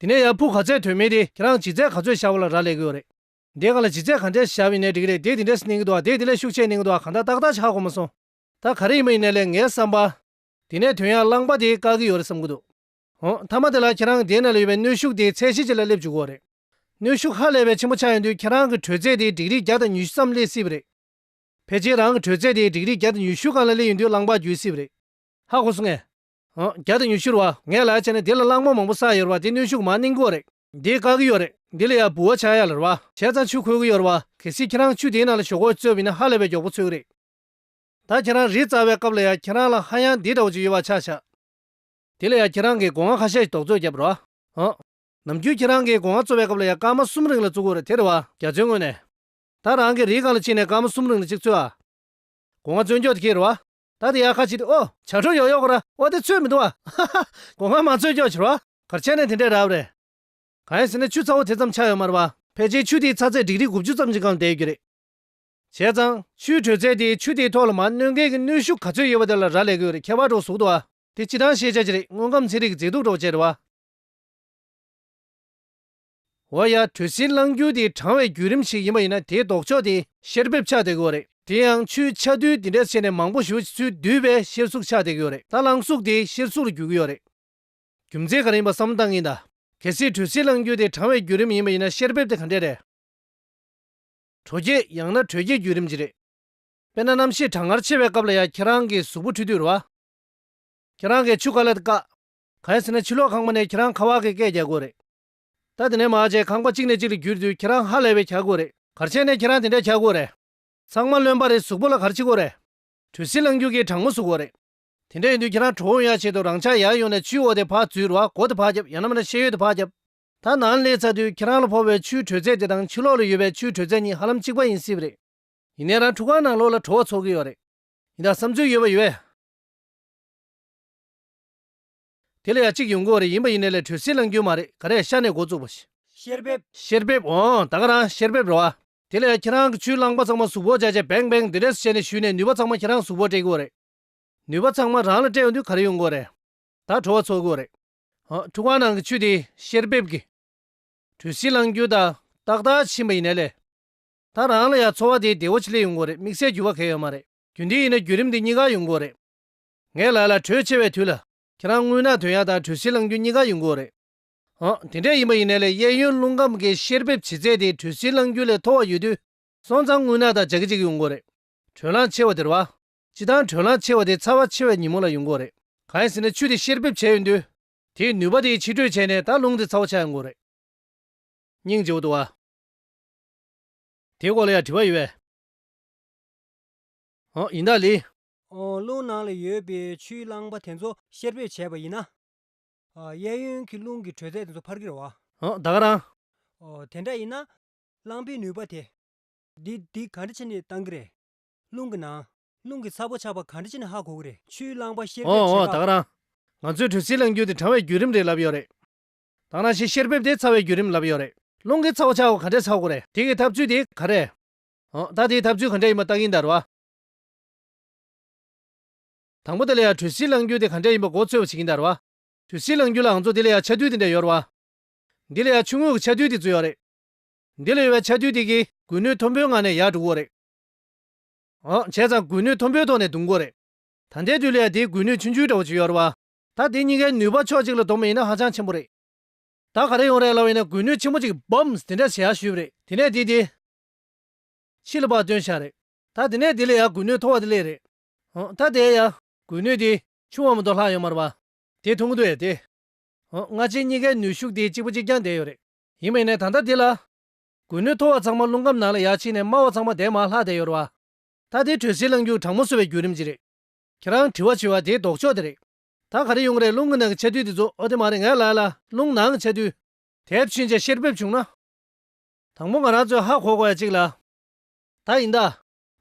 དེ་ནས་ཡར་ཕུ་ག་ཚད་ཐོན་མིན་དེ་ཁྱེད་རང་ལྗིད་ཚད་ག་ཚོད་བཞག་པ་ལ་རག་ལས་ཀྱི་ཡོད་རེད། འདིའི་སྒང་ལ་ལྗིད་ཚད་ག་འདྲས་བཞག་པ་ཡིན་ནའི་འགྲིག་གི་རེད། དེ་དེ་འདྲས་སུ་གནོན་གྱི་འདུག་ཨ། དེ་དེ་ལས་ཤུགས་ཆེ་གནོན་གྱི་འདུག་ཨ། གང་ལྟར་ཏག་ཏག་ཆགས་གོ་མ་སོང་། ད་ག་རེ་ཡིན་པ་ཡིན་ནའི་ལས་ངའི་བསམ་པ། དེ་ནས་ཐོན་ཡག་རླངས་པ་དེ་བཀག་གི་ཡོད་རེད་བསམ་གྱི་འདུག་ཨོ། མཐའ་མ་དེ་ལ་ཁྱེད་རང་དེའི་ནང་ལ་ཡོད་པའི་གནོན་ཤུགས་དེ་ཚད་གཞི་ཅིག་ལ་སླེབས་འཇུག་གི་ཡོད་རེད། གནོན་ཤུགས་ཧ་ལས་པའི་ཆེན་པོ་ཆགས་ཡོང་དུས་ཁྱེད་རང་གི་དྲོད་ཚད་དེ་ཌིག་རི་བརྒྱ་དང་ཉི་ཤུ་ཙམ་སླེབས་སྲིད་པ་རེད། ཕལ་ཆེར་རང་གི་དྲོད་ཚད་དེ་ཌིག་རི་བརྒྱ་དང་ཉི་ཤུ་སྒང་ལ་སླེབས་ཡོང་དུས་རླངས་པ་འགྱུར་སྲིད་པ་རེད། ཧ་གོ་སོང་ངས། ཨང་། བརྒྱ་དང་ཉི་ཤུ་རེད་བ། ངས་ལབ་ཡ་བྱས་ན་འདི་ལ་རླངས་པ་མང་པོ་བསགས་ཡོད་རེད་བ། འདི་གནོན་ཤུགས་མར་གནོན་གྱི་ཡོད་རེད། འདི་བཀག་གི་ཡོད་རེད། འདི་ལ་ཡ་ལྦུ་བ་ཆགས་ཡ་ལ་རེད་བ། བྱས་ཙང་ཆུ་ཁོལ་གྱི་ཡོད་རེད་བ། གལ་སྲིད་ཁྱེད་རང་ཆུ་དེའི་ནང་ལ་ཞོག་ཁོག་བཙོས་པ་ཡིན་ན་ཧ་ལས་པའི་མགྱོགས་པོ་ཚོལ་གྱི་རེད། ད་ཁྱེད་རང་རི་བཙག་པའི་སྐབས་ལ་ཡ་ཁྱེད་རང་ལ་ཧ་ཡང་འདི་འདྲ་བོ་ཅིག་ཡོད་པ་ཆ་བཞག་དེ་ལ་ཡ་ཁྱེད་རང་གིས་སྒོ་ང་ཁ་ཤས་ཤིག་རྡོག་བཙོས་བརྒྱབ་རོགས། ཨང་། ནམ་རྒྱུན་ཁྱེད་རང་གིས་སྒོ་ང་བཙོ་བའི་སྐབས་ལ་ཡ་སྐར་མ་གསུམ་རིང་ལ་བཙོ་དགོས་རེད། དེ་རེད་བ། རྒྱ་མཚོའི་ངོས་ནས། ད་རང་གིས་རིའི་སྒང་ལ་ཕྱིན་ནས་སྐར་མ་གསུམ་རིང་ལ་གཅིག་བཙོས་ཨ། སྒོ་ང་བཙོས་འཇོག་དེ་ཁྱེད་རེད་བ། ད་དེ་ཡ་ཁ་ཕྱིས་ཏེ་ཨོ། བྱ་སྒྲོ་ཡོག་ཡོག་གོ་ར། ཨོ་དེ་ཚོས་མི་འདུག་ཨ། ཧ་ཧ། སྒོ་ང་མ་བཙོས་འཇོག་ཕྱིར་བ། ག་རེ་བྱས་ནས་དེ་འདྲས་རག་པ་རེད། གང་ཡིན་ཟེར་ན་ཆུ་ཚ་བོ་དེ་ཙམ་ཆགས་ཡོད་མ་རེད་བ། ཕལ་ཆེར་ཆུ་དེའི་ཚ་ཚད་ཌིག་རི་དགུ་བཅུ་ཙམ་གྱི་སྒང་བསྡད་ཡོད་ཀྱི་རེད། བྱས་ཙང་ཆུའི་དྲོད་ཚད་དེ་ཆུ་དེའི་ཐོག་ལ་མར་གནོན་མཁན་གྱི་གནོན་ཤུགས་ག་ཚོད་ཡོད་པ་དེ་ལ་རག་ལས་ཀྱི་ཡོད་རེད། ཁྱད་པར་འགྲོ་ཟུག་འདུག་ཨ། དེ་སྤྱིར་བཏང་ཤེས་བྱ་ཅིག་རེད། དངོས་ཁམས་ཚན་རིག་གི་མཛེས་སྡུག་འདྲ་བོ་ཅིག་རེད་བ། འོ་ཡ། དྲོད་བསིལ་རླུང་རྒྱུག་དེ་གྲང་བའི་བརྒྱུད་རིམ་ཞིག་ཡིན་པ་ཡིན་ན་དེའི་ལྡོག་ཕྱོགས་དེ་ཤེར་འབེབས་ཆགས་བསྡད་ཀྱི་ཡོད་རེད། དེ་ཡང་ཆུའི་ཆ་རྡུལ་འདི་འདྲས་བྱས་ནས་མང་པོ་ཞེ་པོ་ཅིག་ཚུར་བསྡུས་པའི་ཤེར་གཟུགས་ཆགས་བསྡད་ཀྱི་ཡོད་རེད། ད་རླངས་གཟུགས་དེ་ཤེར་གཟུགས་ལ་འགྱུར་གྱི་ཡོད་རེད། རྒྱུ་མཚན་ག་རེ་ཡིན་པ་བསམ་བློ་བཏང་གི་ཡིན་ད། གལ་སྲིད་དྲོད་བསིལ་རླུང་རྒྱུག་དེ་གྲང་བའི་བརྒྱུད་རིམ་ཡིན་པ་ཡིན་ན་ཤེར་འབེབས་དེ་ག་འདྲས་རེད། དྲོ་སྐྱེད་ཡང་ན་དྲོད་སྐྱེད་བརྒྱུད་རིམ་ཅིག་རེད། དཔེར་ན་གནམ་གཤིས་གྲང་ངར་ཆེ་བའི་སྐབས་ལ་ཡང་ཁྱེད་རང་གི་གཟུགས་པོ་འཁྲུད་དུས་རེད་བ། ཁྱེད་རང་གིས་ཆུ་ཁ་ལ་དེ་བཀག་གང་ཡིན་ཟེར་ན་ཕྱི་ལོགས་ཁང་པ་ནས་ཁྱེད་རང་ཁ་པར་གྱི་སྐད་རྒྱག་དགོས་རེད། ད་དེ་ནས་མར་བྱས་ཁང་པ་གཅིག་ནས་གཅིག་ལ་བརྒྱུད་དུས་ཁྱེད་རང་ཧ་ལས་པའི་རྒྱག་དགོས་རེད། ག་རེ་བྱས་ནས་ཁྱེད་རང་དེ་འདྲས་རྒྱག་དགོས་རེད། ཚང་མ་རློན་པ་རེད། གཟུགས་པོ་ལ་ག་རེ་བྱེད་དགོས་རེད། དྲོད་བསིལ་རླུང་རྒྱུག་གིས་གྲང་མོ་བཟོ་དགོས་རེད། དེ་འདྲ་ཡིན་དུས་ཁྱེད་རང་དྲོ་པོ་ཡོང་ཡ་ཆེད་དུ་རང་ཅག་ཡར་ཡོང་ནས་ཆུའི་འོག་དེ་ཕར་འཛུལ་རོགས། སྒོ་དེ་ཕར་བརྒྱབ། ཡང་ན་མིན་ན་ཤེལ་ཡོལ་དེ་ཕར་བརྒྱབ། ད་ནང་སླེབས་ཚར་དུས་ཁྱེད་རང་ལ་ཕོག་པའི་ཆུའི་དྲོད་ཚད་དེ་དང་ཕྱི་ལོགས་ལ་ཡོད་པའི་ཆུའི་དྲོད་ཚད་གཉིས་ཧ་ལམ་གཅིག་པ་ཡིན་སྲིད་པ་རེད། ཡིན་ནའི་རང་ཁྲུས་ཁང་ནང་ལོགས་ལ་དྲོ་པོ་ཚོར་གྱི་ཡོད་རེད། ཡིན་ད་བསམ་ཚུལ་ཡོད་པ་ཡོད། དེ་ལ་ཡ་གཅིག་ཡོང་གི་ཡོད་རེད། ཡིན་པ་ཡིན་ནའི་ལས་དྲོད་བསིལ་རླུང་རྒྱུག་མ་རེད། ག་རེ་ཤར་ནས་འགོ་བཙུགས་པ། ཤེར་འབེབས། ཤེར་འབེབས། འོང་། ད་ག་རང་ཤེར་འབེབས་རེད་བ། དེ་ལ་ཡ་ཁྱེད་རང་གི་ཆུའི་རླངས་པ་ཚང་མ་གཟུགས་པོ་བྱས་བྱས་བེང་བེང་འདི་འདྲས་བྱས་ནས་གཞུས་ནས་ནུས་པ་ཚང་མ་ཁྱེད་རང་གཟུགས་པོར་སྤྲད་ཀྱི་ཡོད་རེད། ནུས་པ་ཚང་མ་རང་ལ་སྤྲད་ཡོང་དུས་ག་རེ་ཡོང་གི་ཡོད་རེད། ད་དྲོ་པོ་ཚོར་གྱི་ཡོད་རེད། ཨ། ཁྲུས་ཁང་ནང་གི་ཆུ་དེ་ཤེར་འབེབས་ཀྱིས་དྲོད་བསིལ་རླུང་རྒྱུག་དང་ཏག་ཏག་ཕྱིན་པ་ཡིན་ནའི་ལས། ད་རང་ལ་ཡང་ཚོར་བ་དེ་བདེ་བོ་ཅིག་སླེབས་ཡོང་གི་ཡོད་རེད། དམིགས་བསལ་འགྱུར་བ་གང་ཡང་ཡོད་མ་རེད། རྒྱུན་ལྡན་ཡིན་ན་བརྒྱུད་རིམ་དེ་གཉིས་ཀ་ཡོང་གི་ཡོད་རེད། ངས་ལབ་ཡ་ལ་དྲོད་ཆེ་བའི་དུས་ལ་ཁྱེད་རང་རྔུལ་ནག་ཐོན་ཡ་དང་དྲོད་བསིལ་རླུང་རྒྱུག་གཉིས་ཀ་ཡོང་གི་ཡོད་རེད། ཨང་། དེ་འདྲ་ཡིན་པ་ཡིན་ནའི་ལས་གཡས་གཡོན་རླུང་ཁམས་ཀྱི་ཤེར་འབེབས་བྱེད་ཚད་དེ་དྲོད་བསིལ་རླུང་རྒྱུག་ལས་མཐོ་བ་ཡོད་དུས། སོང་ཙང་རྔུལ་ནག་དང་རྒྱ་སྐྱེད་ཅིག་ཡོང་གི་ཡོད་རེད། དྲོད་རླངས་ཆེ་བ་དེ་རེད་བ། སྤྱིར་བཏང་དྲོད་རླངས་ཆེ་བ་དེ་ཚ་བ་ཆེ་བའི་ཉིན་མོ་ལ་ཡོང་གི་ཡོད་རེད། གང་ཡིན་ཟེར་ན་ཆུ་དེ་ཤེར་འབེབས་བྱས་ཡོང་དུས། དེའི་ནུས་པ་དེ་ཕྱིར་སྤྲོད་བྱས་ནས་ད་རླུང་དེ་ཚ་བོ་ཆགས་ཡོང་གི་ཡོད་རེད། སྙིང་རྗེ་པོ་འདུག་བ། དེའི་སྐོར་ལ་ཡང་དྲི་བ་ཡོད་པས། ཨོ། ཡིན་ད་ལི། ཨོ། རླུང་ནང་ལ་ཡོད་པའི་ཆུའི་རླངས་པ་དེ་ཚོ་ཤེར་འབེབས་བྱས་པ་ཡིན་ན། ཨ། གཡས་གཡོན་གྱི་རླུང་གི་དྲོད་ཚད་དེ་ཚོ་འཕར་གྱི་རེད་བ། ཨོ། ད་ག་རང་། ཨོ། དེ་འདྲ་ཡིན་ན། རླངས་པའི་ནུས་པ་དེ། འདི་འདི་ག་འདྲ་བྱས་ནས་བཏང་གི་རེད། རླུང་གི་ནང་། རླུང་གི་ཚ་པོ་ཆགས་པ་ག་འདྲ་བྱས་ནས་ཧ་གོ་གི་རེད། ཆུའི་རླངས་པ་ཤེར་འབེབས་བྱེད་སྐབས། ཨོ། ཨོ། ད་ག་རང་། ང་ཚོས་དྲོད་བསིལ་རླུང་རྒྱུག་དེ་གྲང་བའི་བརྒྱུད་རིམ་རེད་ལབ་ཡོད་རེད། ད་ག་ནང་བཞིན་ཤེར་འབེབས་དེ་ཚ་བའི་བརྒྱུད་རིམ་ལབ་ཡོད་རེད། རླུང་གི་ཚ་བོ་ཆགས་པ་ག་འདྲས་ཧ་གོ་རེད། དེ་གི་ཐབས་ཚུལ་དེ་ག་རེ། ཨོ། ད་དེའི་ཐབས་ཚུལ་ག་འདྲས་ཡིན་པ་ལྟ་གིན་ད་རེད་བ། དང་པོ་དེ་ལ་ཡང་དྲོད་བསིལ་རླུང་རྒྱུག་དེ་ག་འདྲས་ཡིན་པ་མགོ་ཚོས་པ་བྱེད་ཀྱིན་ད་རེད་བ། དྲོད་བསིལ་རླུང་རྒྱུག་ལ་ང་ཚོ་དེ་ལ་ཡང་ཆ་རྡུལ་དེ་འདྲ་ཡོད་རེད་བ། འདི་ལ་ཡང་ཆུ་ངོས་ཀྱི་ཆ་རྡུལ་དེ་ཚོ་ཡོད་རེད། འདི་ལ་ཡོད་པའི་ཆ་རྡུལ་དེ་གིས་སྒུལ་ནུས་མཐོན་པོའི་ངང་ནས་ཡར་འགྲོ་གི་ཡོད་རེད། ཨོ། བྱས་ཙང་སྒུལ་ནུས་མཐོན་པོའི་ཐོག་ནས་ལྡུང་གི་ཡོད་རེད། ད་ལྟའི་དུས་ལ་ཡང་དེའི་འགུལ་ནུས་ཆུང་ཆུང་འདྲ་བོ་ཅིག་ཡོད་རེད་བ། ད་དེ་གཉིས་ཀའི་ནུས་པ་ཕྱོགས་གཅིག་ལ་བསྡོམས་པ་ཡིན་ན་ཧ་ཅང་ཆེན་པོ་རེད། ད་ག་རེ་ཡོང་རེད་ལབ་པ་ཡིན་ན་འགུལ་ནུས་ཆེན་པོ་ཅིག་བུམ་དེ་འདྲ་བྱེད་ཡག་ཞུས་པ་རེད། དེ་ནས་དེ་དེ་ཕྱི་ལ་ཕར་བཏོན་བཞག་རེད། ད་དེ་ནས་དེ་ལ་ཡང་འགུལ་ནུས་མཐོ་བ་དེ་སླེབས་རེད། ཨང་། ད་དེ་ཡང་འགུལ་ནུས་དེ་ཆུང་བ་མ་གཏོགས་ལྷག་ཡོད་མ་རེད་བ། དེ་མཐོང་གི་འདུག་ཨེ་དེ། ཨང་། སྔ་ཕྱི་གཉིས་ཀའི་ནུས་ཤུགས་དེ་གཅིག་པ་གཅིག་རྐྱང་བསྡད་ཡོད་རེད། ཡིན་པ་ཡིན་ནའི་ད་ལྟ་དེ་ལ། འགུལ་ནུས་མཐོ་བ་ཚང་མ་རླུང་ཁམས་ནང་ལ་ཡར་ཕྱིན་ནས་དམའ་བ་ཚང་མ་དེ་མར་ལྷག་བསྡད་ཡོད་རེད་བ། ད་དེ་དྲོད་ཟིལ་རླུང་རྒྱུག་གྲང་མོ་བཟོ་བའི་བརྒྱུད་རིམ་ཅིག་རེད། ཁྱེད་རང་དྲི་བ་བྱས་པ་དེའི་ལྡོག་ཕྱོགས་དེ་རེད། ད་ག་རེ་ཡོང་གི་རེད། རླུང་གི་ནང་གི་ཆ་དུས་དེ་ཚོ། ཨོ་དེ་མ་རེད། ངས་ལབ་ཡ་ལ་རླུང་ནང་གི་ཆ་དུས། དེབ་ཕྱིན་ཆད་བཤེར་འབེབས་བྱུང་ན། དང་པོ་ང་རང་ཚོས་ཧ་གོ་དགོས་ཡ་གཅིག་ལ། ད་ཡིན་ད།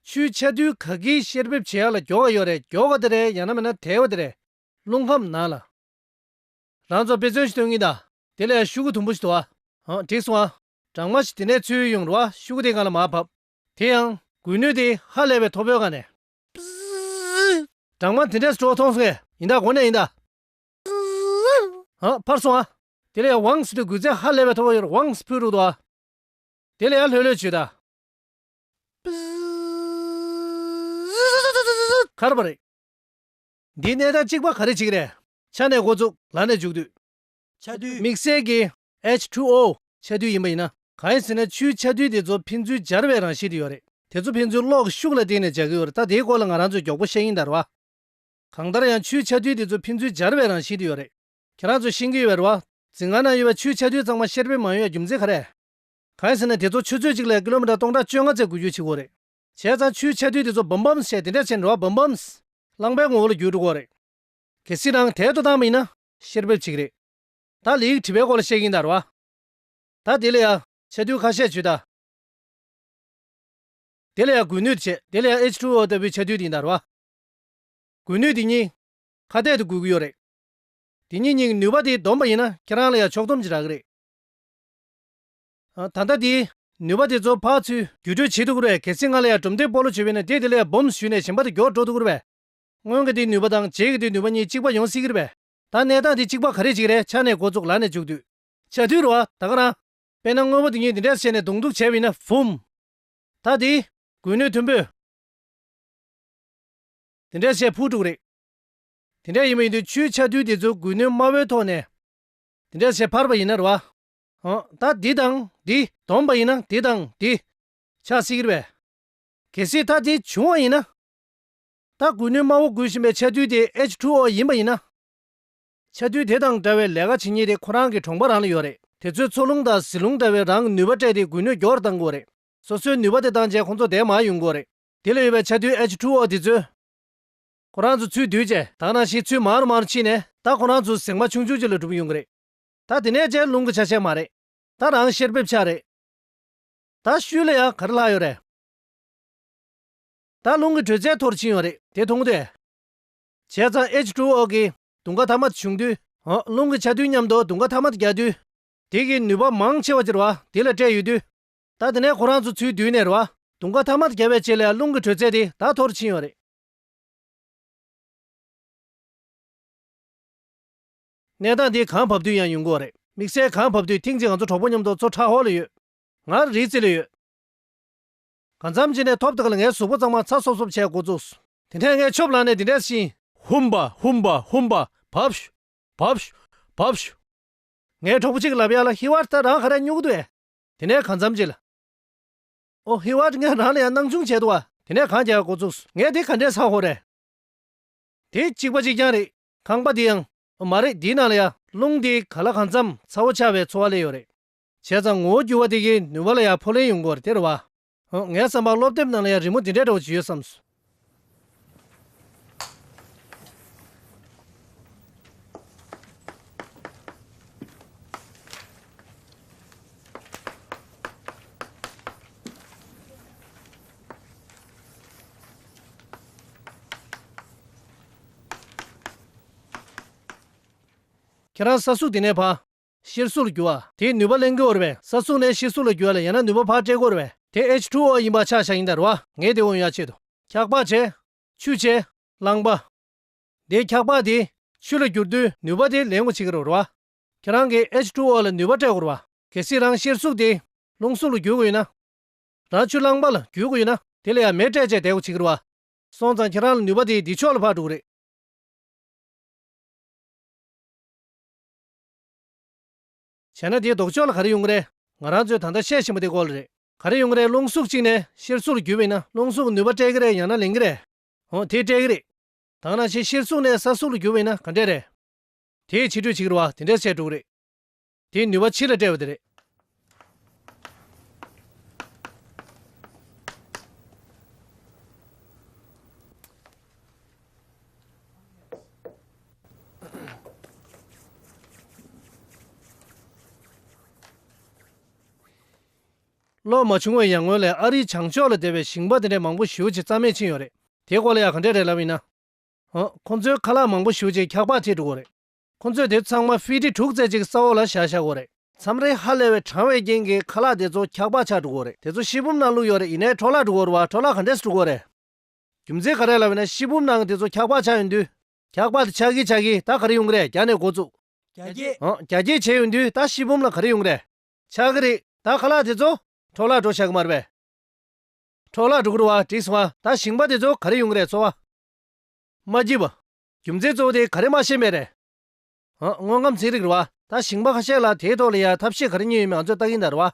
ཆུའི་ཆ་དུས་ག་གིས་བཤེར་འབེབས་བྱེད་ཡ་ལ་མགྱོགས་པ་ཡོད་རེད། མགྱོགས་པ་དེ་རེད། ཡང་ན་མིན་ན་དལ་བ་དེ་རེད། རླུང་ཁམས་ནང་ལ། རང་ཚོ་དཔེ་མཚོན་ཞིག་སྟོན་གྱིན་ད། དེ་ལ་ཡང་ཤུ་གུ་དུམ་བུ་ཞིག་འདུག་ཨ། ཨང་། འགྲིག་སོང་ཨ། སྦྲང་མ་ཞིག་དེ་ནས་ཚུར་ཡོང་རེད་བ། ཤུ་གུ་དེ་སྒང་ལ་མར་བབས། དེ་ཡང་འགུལ་ནུས་དེ་ཧ་ལས་པའི་མཐོ་པོའི་སྒང་ནས། སྦྲང་མ་དེ་འདྲས་སུ་འགྲོ་མཐོང་སོང་ངས། ཡིན་ད་གོ་ནས་ཡིན་ད། ཨ། འཕར་སོང་ཨ། དེ་ལ་ཡང་ཝང་ཟེར་དུས་འགུལ་ཚད་ཧ་ལས་པའི་མཐོ་པོ་ཡོད་རེད། ཝང་ཕུད་རུ་འདུག་ཨ། དེ་ལ་ཡང་ལྷོད་ལྷོད་བྱོས་ད། ཁར་བ་རེད། འདིའི་གནས་སྟངས་གཅིག་པ་ག་རེ་བྱེད་ཀྱི་རེད། ཆ་ནས་འགོ་བཙུགས། ལ་ནས་མཇུག་བསྡུས། ཆ་དུས། དམིགས་བསལ་གྱི་ཨེཆ་ཊུ་ཨོ་ཆ་དུས་ཡིན་པ་ཡིན་ན། གང་ཡིན་ཟེར་ན་ཆུའི་ཆ་དུས་དེ་ཚོ་ཕན་ཚུན་སྦྱར་བའི་རང་བཞིན་དེ་ཡོད་རེད། དེ་ཚོ་ཕན་ཚུན་གློག་གི་ཤུགས་ལ་བརྟེན་ནས་སྦྱར་གྱི་ཡོད་རེད། ད་དེའི་སྐོར་ལ་ང་རང་ཚོས་མགྱོགས་པོ་བཤད་ཀྱིན་ད་རེད་བ། གང་ལྟར་ཡང་ཆུའི་ཆ་དུས་དེ་ཚོ་ཕན་ཚུན་སྦྱར་བའི་རང་བཞིན་དེ་ཡོད་རེད། ཁྱེད་རང་ཚོས་ཤེས་ཀྱི་ཡོད་པ་རེད་བ། རྫིང་ཁ་ནང་ཡོད་པའི་ཆུའི་ཆ་དུས་ཚང་མ་བཤེར་འབེབས་མ་ཡོང་བའི་རྒྱུ་མཚན་ག་རེ། གང་ཡིན་ཟེར་ན་དེ་ཚོ་ཆུ་ཚོད་གཅིག་ལ་ཀི་ལོ་མི་ཊར་སྟོང་ཕྲག་བཅོ་ལྔ་ཙམ་འགུལ་སྐྱོད་བྱེད་ཀྱི་ཡོད་རེད། བྱས་ཙང་ཆུའི་ཆ་དུས་དེ་ཚོ་བུམ་བུམ་བྱས་དེ་འདྲ་བྱས་འགྲོ་བ། བུམ་བུམ། རླངས་པའི་ངོ་བོ་ལ་འགྱུར་འགྲོ་གི་ཡོད་རེད། གལ་སྲིད་རང་དལ་དུ་བཏང་བ་ཡིན་ན་བཤེར་འབེབས་བྱེད་ཀྱི་རེད། ད་ལིའི་དྲི་བའི་སྐོར་ལ་བཤད་ཀྱིན་ད་རེད་བ། ད་དེ་ལ་ཡང་ཆ་དུས་ཁ་ཤས་བྱོས་ད། དེ་ལ་ཡང་འགུལ་ནུས་བྱས། དེ་ལ་ཡང་ཨེཆ་ཊུ་ཨོ་ལྟ་བུའི་ཆ་དུས་དེ་ཡིན་ད་རེད་བ། འགུལ་ནུས་དེ་གཉིས་ཁ་གཏད་དུ་འགུལ་གྱི་ཡོད་རེད། དེ་གཉིས་གཉིས་ཀྱི་ནུས་པ་དེ་བསྡོམས་པ་ཡིན་ན་ཁྱེད་རང་ལ་ཡང་ཕྱོགས་བསྡོམས་ཅིག་རག་གི་རེད། ཨ། ད་ལྟ་དེའི་ནུས་པ་དེ་ཚོ་ཕར་ཚུར་བརྒྱུད་སྤྲོད་བྱེད་ཐུབ་ཀྱི་རེད་པས། གལ་སྲིད་སྔ་ལ་ཡང་གྲུབ་མཐའི་སྤོ་ལོ་བྱས་པ་ཡིན་ན་དེ་དེ་ལ་ཡང་བུམ་ཞུས་ནས་གཞན་པ་དེ་མགྱོགས་འགྲོ་ཐུབ་ཀྱི་རེད་པས། སྔོན་གྱི་དེའི་ནུས་པ་དང་རྗེས་ཀྱི་དེའི་ནུས་པ་གཉིས་གཅིག་པ་ཡོང་སྲིད་ཀྱི་རེད་པས། ད་གནས་སྟངས་དེ་གཅིག་པ་ག་རེ་བྱེད་ཀྱི་རེད། ཆ་ནས་འགོ་བཙུགས་ལ་ནས་མཇུག་བསྡུས། ཆ་དུས་རེད་བ། ད་ག་རང་། དཔེར་ན་དངོས་པོ་དེ་གཉིས་དེ་འདྲས་བྱས་ནས་རྡུང་རྡུག་བྱས་པ་ཡིན་ན་བུམ། ད་དེའི་འགུལ་ནུས་མཐོན་པོས། དེ་འདྲས་བྱས་འཕུར་འགྲོ་གི་རེད། དེ་འདྲས་ཡིན་པ་ཡིན་དུས་ཆུའི་ཆ་དུས་དེ་ཚོ་འགུལ་ནུས་དམའ་བོའི་ཐོག་ནས་དེ་འདྲས་བྱས་འཕར་བ་ཡིན་ན་རེད་བ། ཨང་། ད་འདི་དང་འདི་བསྡོམས་པ་ཡིན་ན་འདི་དང་འདི་ཆགས་སྲིད་ཀྱི་རེད་པས། གལ་སྲིད་ད་དེ་བྱུང་བ་ཡིན་ན། ད་འགུལ་ནུས་དམའ་བོ་འགུལ་བཞིན་པའི་ཆ་དུས་དེ་ཨེཆ་ཊུ་ཨོ་ཡིན་པ་ཡིན་ན། ཆ་དུས་དེ་དང་འདྲ་བའི་ལས་ཀ་བྱེད་མཁན་དེ་ཁོ་རང་གི་གྲོང་པ་རང་ལ་ཡོད་རེད། དེ་ཚོས་འཚོ་རླུང་དང་ཟིལ་རླུང་འདྲ་བའི་རང་གི་ནུས་པ་སྤྲད་དེ་འགུལ་ནུས་མགྱོགས་རུ་གཏང་དགོས་རེད། སོ་སོའི་ནུས་པ་དེ་བཏང་རྗེས་ཁོང་ཚོ་དེར་མར་ཡོང་དགོས་རེད། དེ་ལ་ཡོད་པའི་ཆ་དུས་ཨེཆ་ཊུ་ཨོ་དེ་ཚོས། ཁོ་རང་ཚོ་ཚུར་བསྡུས་རྗེས་ད་ག་ནང་བཞིན་ཚུར་མར་རུ་མར་རུ་ཕྱིན་ནས་ད་ཁོ་རང་ཚོ་ཟེགས་མ་ཆུང་ཆུང་ཅིག་ལ་གྲུབ་ཡོང་གི་རེད། ད་དེ་ནས་རྗེས་རླུང་གི་ཆ་ཤས་མ་རེད། ད་རང་བཤེར་འབེབས་ཆགས་རེད། ད་ཤུལ་ལ་ཡང་ག་རེ་ལྷག་ཡོད་རེད། ད་རླུང་གི་དྲོད་ཚད་མཐོ་རུ་ཕྱིན་ཡོད་རེད། དེ་མཐོང་གི་འདུག་གས། བྱས་ཙང་ཨེཆ་ཊུ་ཨོ་གི་དུང་དཀར་ཐ་མད་བྱུང་དུས། འོ། རླུང་གི་ཆ་དུས་མཉམ་དུ་དུང་དཀར་ཐ་མད་རྒྱག་དུས། དེ་གི་ནུས་པ་མང་ཆེ་བ་ཅིག་རེད་བ། དེ་ལ་སྤྲད་ཡོད་དུས། ད་དེ་ནས་ཁོ་རང་ཚོ་ཚུར་བསྡུས་ནས་རེད་བ། དུང་དཀར་ཐ་མད་རྒྱག་པའི་རྗེས་ལ་ཡང་རླུང་གི་དྲོད་ཚད་དེ་ད་མཐོ་རུ་ཕྱིན་ཡོད་རེད། གནས་སྟངས་འདི་གངས་བབས་དུས་ཡང་ཡོང་གི་ཡོད་རེད། དམིགས་བསལ་གངས་བབས་དུས་ཐེངས་གཅིག་ང་ཚོ་གྲོགས་པོ་མཉམ་དུ་མཚོ་ཁྲ་ཧོ་ལ་ཡོད། ང་རི་རྩེ་ལ་ཡོད། གང་འཚམ་བྱས་ནས་ཐོབ་དེ་ག་ལ་ངའི་གཟུགས་པོ་ཚང་མ་ཚ་སོབ་སོབ་བྱས་འགོ་བཙུགས། དེ་ནས་ངས་ཆོབ་ལངས་ནས་འདི་འདྲས་ཤིང་། ཧུམ་པ་ཧུམ་པ་ཧུམ་པ། བབས་ཤུ། བབས་ཤུ། བབས་ཤུ། ངའི་གྲོགས་པོ་གཅིག་གིས་ལབ་ཡ་ལ། ཧི་ཝར་ད་རང་ག་རེ་སྨྱོ་གི་འདུག་ཨེ། དེ་ནས་གང་འཚམ་ཅིག་ལ། ཨོ། ཧི་ཝར་ངས་རང་ལ་ཡང་སྣང་ཆུང་བྱས་འདུག་བ། དེ་ནས་གངས་རྒྱག་འགོ་བཙུགས། ངས་དེ་ག་འདྲས་ཧ་གོ་རེད། དེ་གཅིག་པ་གཅིག་རྐྱང་རེད། ཁང་པ་དེ་ཡང་། མ་རེད། དེའི་ནང་ལ་ཡང་རླུང་དེ་ག་ལ་གང་འཚམ་ཚ་བོ་ཆགས་པའི་ཚོར་བ་སླེབས་ཡོད་རེད། བྱས་ཙང་ངོ་བོ་འགྱུར་བ་དེ་གིས་ནུས་པ་ལ་ཡང་ཕོག་ལེན་ཡོང་གི་ཡོད་རེད། དེ་རེད་བ། ཨོ། ངའི་བསམ་པར་སློབ་དེབ་ནང་ལ་ཡང་རི་མོ་འདི་འདྲའི་འདྲ་བོ་ཅིག་ཡོད་བསམས་སོང་། ཁྱེད་རང་ས་གཟུགས་དེ་ནས་ཕར། གཤེར་གཟུགས་ལ་འགྱུར་བ་དེས་ནུས་པ་ལེན་གྱི་ཡོད་རེད་པས། ས་གཟུགས་ནས་གཤེར་གཟུགས་ལ་འགྱུར་བ་ལ་ཡང་ན་ནུས་པ་ཕར་སྤྲད་ཀྱི་ཡོད་རེད་པས། དེ་ཨེཆ་ཊུ་ཨོ་ཡིན་པ་ཆ་བཞག་ཡིན་ད་རེད་བ། ངས་དེ་འོང་ཡག་ཆེད་དུ། འཁྱགས་པ་བྱས། ཆུ་བྱས། རླངས་པ། དེ་འཁྱགས་པ་དེ་ཆུ་ལ་འགྱུར་དུས་ནུས་པ་དེ་ལེན་དགོས་བྱེད་ཀྱི་རེད་བ། ཁྱེད་རང་གིས་ཨེཆ་ཊུ་ཨོ་ལ་ནུས་པ་སྤྲད་དགོས་རེད་བ། གལ་སྲིད་རང་གཤེར་གཟུགས་དེ་རླུང་གཟུགས་ལ་འགྱུར་དགོས་ཡོད་ན། རང་ཆུ་རླངས་པ་ལ་འགྱུར་དགོས་ཡོད་ན། དེ་ལ་ཡང་མེ་སྤྲད་བྱས་བསྡད་དགོས་བྱེད་ཀྱི་རེད་བ། སོང་ཙང་ཁྱེད་རང་ལ་ནུས་པ་དེ་འདི་ཕྱོགས་ལ་ཕར་འགྲོ་གི་རེད། བྱས་ན་དེའི་ལྡོག་ཕྱོགས་ལ་ག་རེ་ཡོང་གི་རེད། ང་རང་ཚོས་ད་ལྟ་བཤད་བཞིན་པ་དེ་སྐོར་ལ་རེད། ག་རེ་ཡོང་གི་རེད། རླུང་གཟུགས་གཅིག་ནས་གཤེར་གཟུགས་ལ་བསྒྱུར་བ་ཡིན་ན་རླུང་གཟུགས་ནུས་པ་སྤྲད་ཀྱི་རེད། ཡང་ན་ལེན་གྱི་རེད། འོ་དེ་སྤྲད་ཀྱི་རེད། ད་ནང་བཞིན་གཤེར་གཟུགས་ནས་སྲ་གཟུགས་ལ་བསྒྱུར་བ་ཡིན་ན་ག་འདྲས་རེད། དེའི་ཕྱིར་སྤྲོད་བྱེད་ཀྱི་རེད་བ། དེ་འདྲས་བྱས་འགྲོ་གི་རེད། དེའི་ནུས་པ་ཕྱི་ལ་སྤྲད་པ་དེ་རེད། ལོ་མ་བྱུང་བའི་ཡར་སྔོན་ལ་ཨ་རིའི་བྱང་ཕྱོགས་ལ་བསྡད་པའི་ཞིང་པ་དེ་འདྲའི་མང་པོ་ཞེ་པོ་ཅིག་རྩ་མེད་ཕྱིན་ཡོད་རེད། དེའི་སྐོར་ལ་ཡང་ག་འདྲས་རེད་ལབ་ཡིན་ན། ཨ། ཁོ་ཚོའི་ཁ་ལག་མང་པོ་ཞེ་པོ་ཅིག་འཁྱག་པ་ཐེབས་འགྲོ་གི་རེད། ཁོ་ཚོས་དེ་ཚང་མ་ཕི་ཊི་དྲུག་ཙམ་ཅིག་ས་འོག་ལ་བཞག་བཞག་གི་རེད། མཚམས་རེ་ཧ་ལས་པའི་གྲང་བའི་རྐྱེན་གྱིས་ཁ་ལག་དེ་ཚོ་འཁྱག་པ་ཆགས་འགྲོ་གི་རེད། དེ་ཚོ་ཤེལ་བུམ་ནང་བླུགས་ཡོད་རེད། ཡིན་ནའི་འཕྲོ་བརླག་འགྲོ་གི་རེད་བ། འཕྲོ་བརླག་ག་འདྲས་སེ་འགྲོ་གི་རེད། རྒྱུ་མཚན་ག་རེ་ལབ་ཡིན་ན། ཤེལ་བུམ་ནང་གི་དེ་ཚོ་འཁྱག་པ་ཆགས་ཡོང་དུས། འཁྱག་པ་དེ་ཆགས་ཀྱིན་ཆགས་ཀྱིན་ད་ག་རེ་ཡོང་གི་རེད། རྒྱ་ནས་འགོ་བཙུགས། རྒྱ་སྐྱེད། ཨང་། རྒྱ་སྐྱེད་བྱས་ཡོང་དུས་ད་ཤེལ་བུམ་ལ་ག་རེ་ཡོང་གི་རེད། ཆགས་ཀྱི་རེད། ད་ཁ་ལག་དེ་ཚོ་འཕྲོ་བརླག་འགྲོ་བཞག་གི་མ་རེད་པས། འཕྲོ་བརླག་འགྲོ་གི་རེད་བ། འགྲིག་སོང་ཨ། ད་ཞིང་པ་དེ་ཚོ་ག་རེ་ཡོང་གི་རེད། འཚོ་བ་མ་སྐྱིད་པ། རྒྱུ་མཚན་གཙོ་བོ་དེ་ག་རེ་མ་ཤེས་པས་རེད། ཨ། དངོས་ཁམས་ཚན་རིག་རེད་བ། ད་ཞིང་པ་ཁ་ཤས་ལ་དེའི་ཐོག་ལ་ཡ་ཐབས་ཤེས་ག་རེ་རྙེད་ཡོད་མེད་ང་ཚོས་ལྟ་གིན་གདའ་རེད་བ།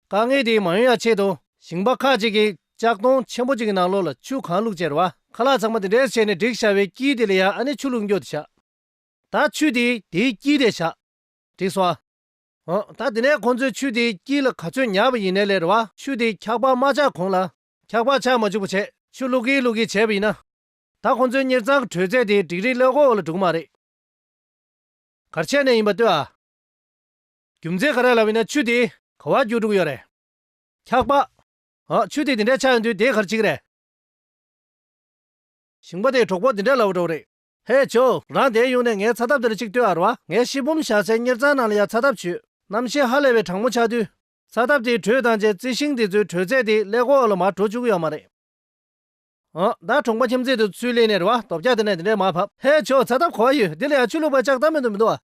དཀའ་ངལ་དེ་མ་ཡོང་ཡ་ཆེད་དུ་ཞིང་པ་ཁག་ཅིག་གིས་ལྕགས་སྡོང་ཆེན་པོ་ཅིག་གི་ནང་ལོགས་ལ་ཆུ་གང་བླུགས་བྱས་རེད་བ། ཁ་ལག་ཚང་མ་དེ་འདྲས་བྱས་ནས་བསྒྲིགས་བཞག་པའི་དཀྱིལ་དེ་ལ་ཡ་ཨ་ནི་ཆུ་བླུགས་རྒྱུ་དེ་བཞག་ད་ཆུ་དེ་དེའི་དཀྱིལ་དེ་བཞག་འགྲིག་སོང་ཨ། འོ། ད་དེ་ནས་ཁོང་ཚོས་ཆུ་དེའི་དཀྱིལ་ལ་ག་ཚོད་ཉར་བ་ཡིན་ནའི་ལས་རེད་བ། ཆུ་དེ་འཁྱག་པ་མ་ཆགས་གོང་ལ་འཁྱག་པ་ཆགས་མ་བཅུག་པ་བྱས་ཆུ་བླུག་གིན་བླུག་གིན་བྱས་པ་ཡིན་ན། ད་ཁོང་ཚོའི་གཉེར་ཚང་གི་དྲོད་ཚད་དེ་ཌིག་རི་ཀླད་ཀོར་འོག་ལ་འགྲོ་གི་མ་རེད། ག་རེ་བྱས་ནས་ཡིན་པ་ལྟོས་ཨ། རྒྱུ་མཚན་ག་རེ་ལབ་ཡིན་ན་ཆུ་དེ་ག་པར་འགྱུར་འགྲོ་གི་ཡོད་རེད། འཁྱག་པ། ཨ། ཆུ་དེ་དེ་འདྲ་ཆགས་ཡོང་དུས་དེ་ག་རེ་བྱེད་ཀྱི་རེད། ཞིང་པ་དེས་གྲོགས་པོ་འདི་འདྲ་ལབ་འགྲོ་གི་རེད། ཧེ་ཇོ། རང་དེར་ཡོང་ནས་ངའི་ཚ་ཐབ་དེར་གཅིག་ལྟོས་ཨ་རོ། ངའི་ཤེལ་བུམ་བཞག་སའི་གཉེར་ཚང་ནང་ལ་ཡ་ཚ་ཐབ་བྱོས། གནམ་གཤིས་ཧ་ལས་པའི་གྲང་མོ་ཆགས་དུས། ཚ་ཐབ་དེའི་དྲོད་དང་བཅས་རྩི་ཤིང་དེ་ཚོའི་དྲོད་ཚད་དེ་ཀླད་ཀོར་འོག་ལ་མར་འགྲོ་བཅུག་གི་ཡོད་མ་རེད། ཨ། ད་གྲོང་པ་ཁྱིམ་མཚེས་དེ་ཚོ་ཚུར་སླེབས་ནས་རེད་བ། རྡོ་བཀྱག་དེ་ནས་དེ་འདྲས་མར་ཕབ། ཧེ་ཇོ། ཚ་ཐབ་ག་པར་ཡོད། འདི་ལ་ཡ་ཆུ་བླུགས་པ་ལྕགས་ཐབ་མེད་དུ་མི་འདུག་བ།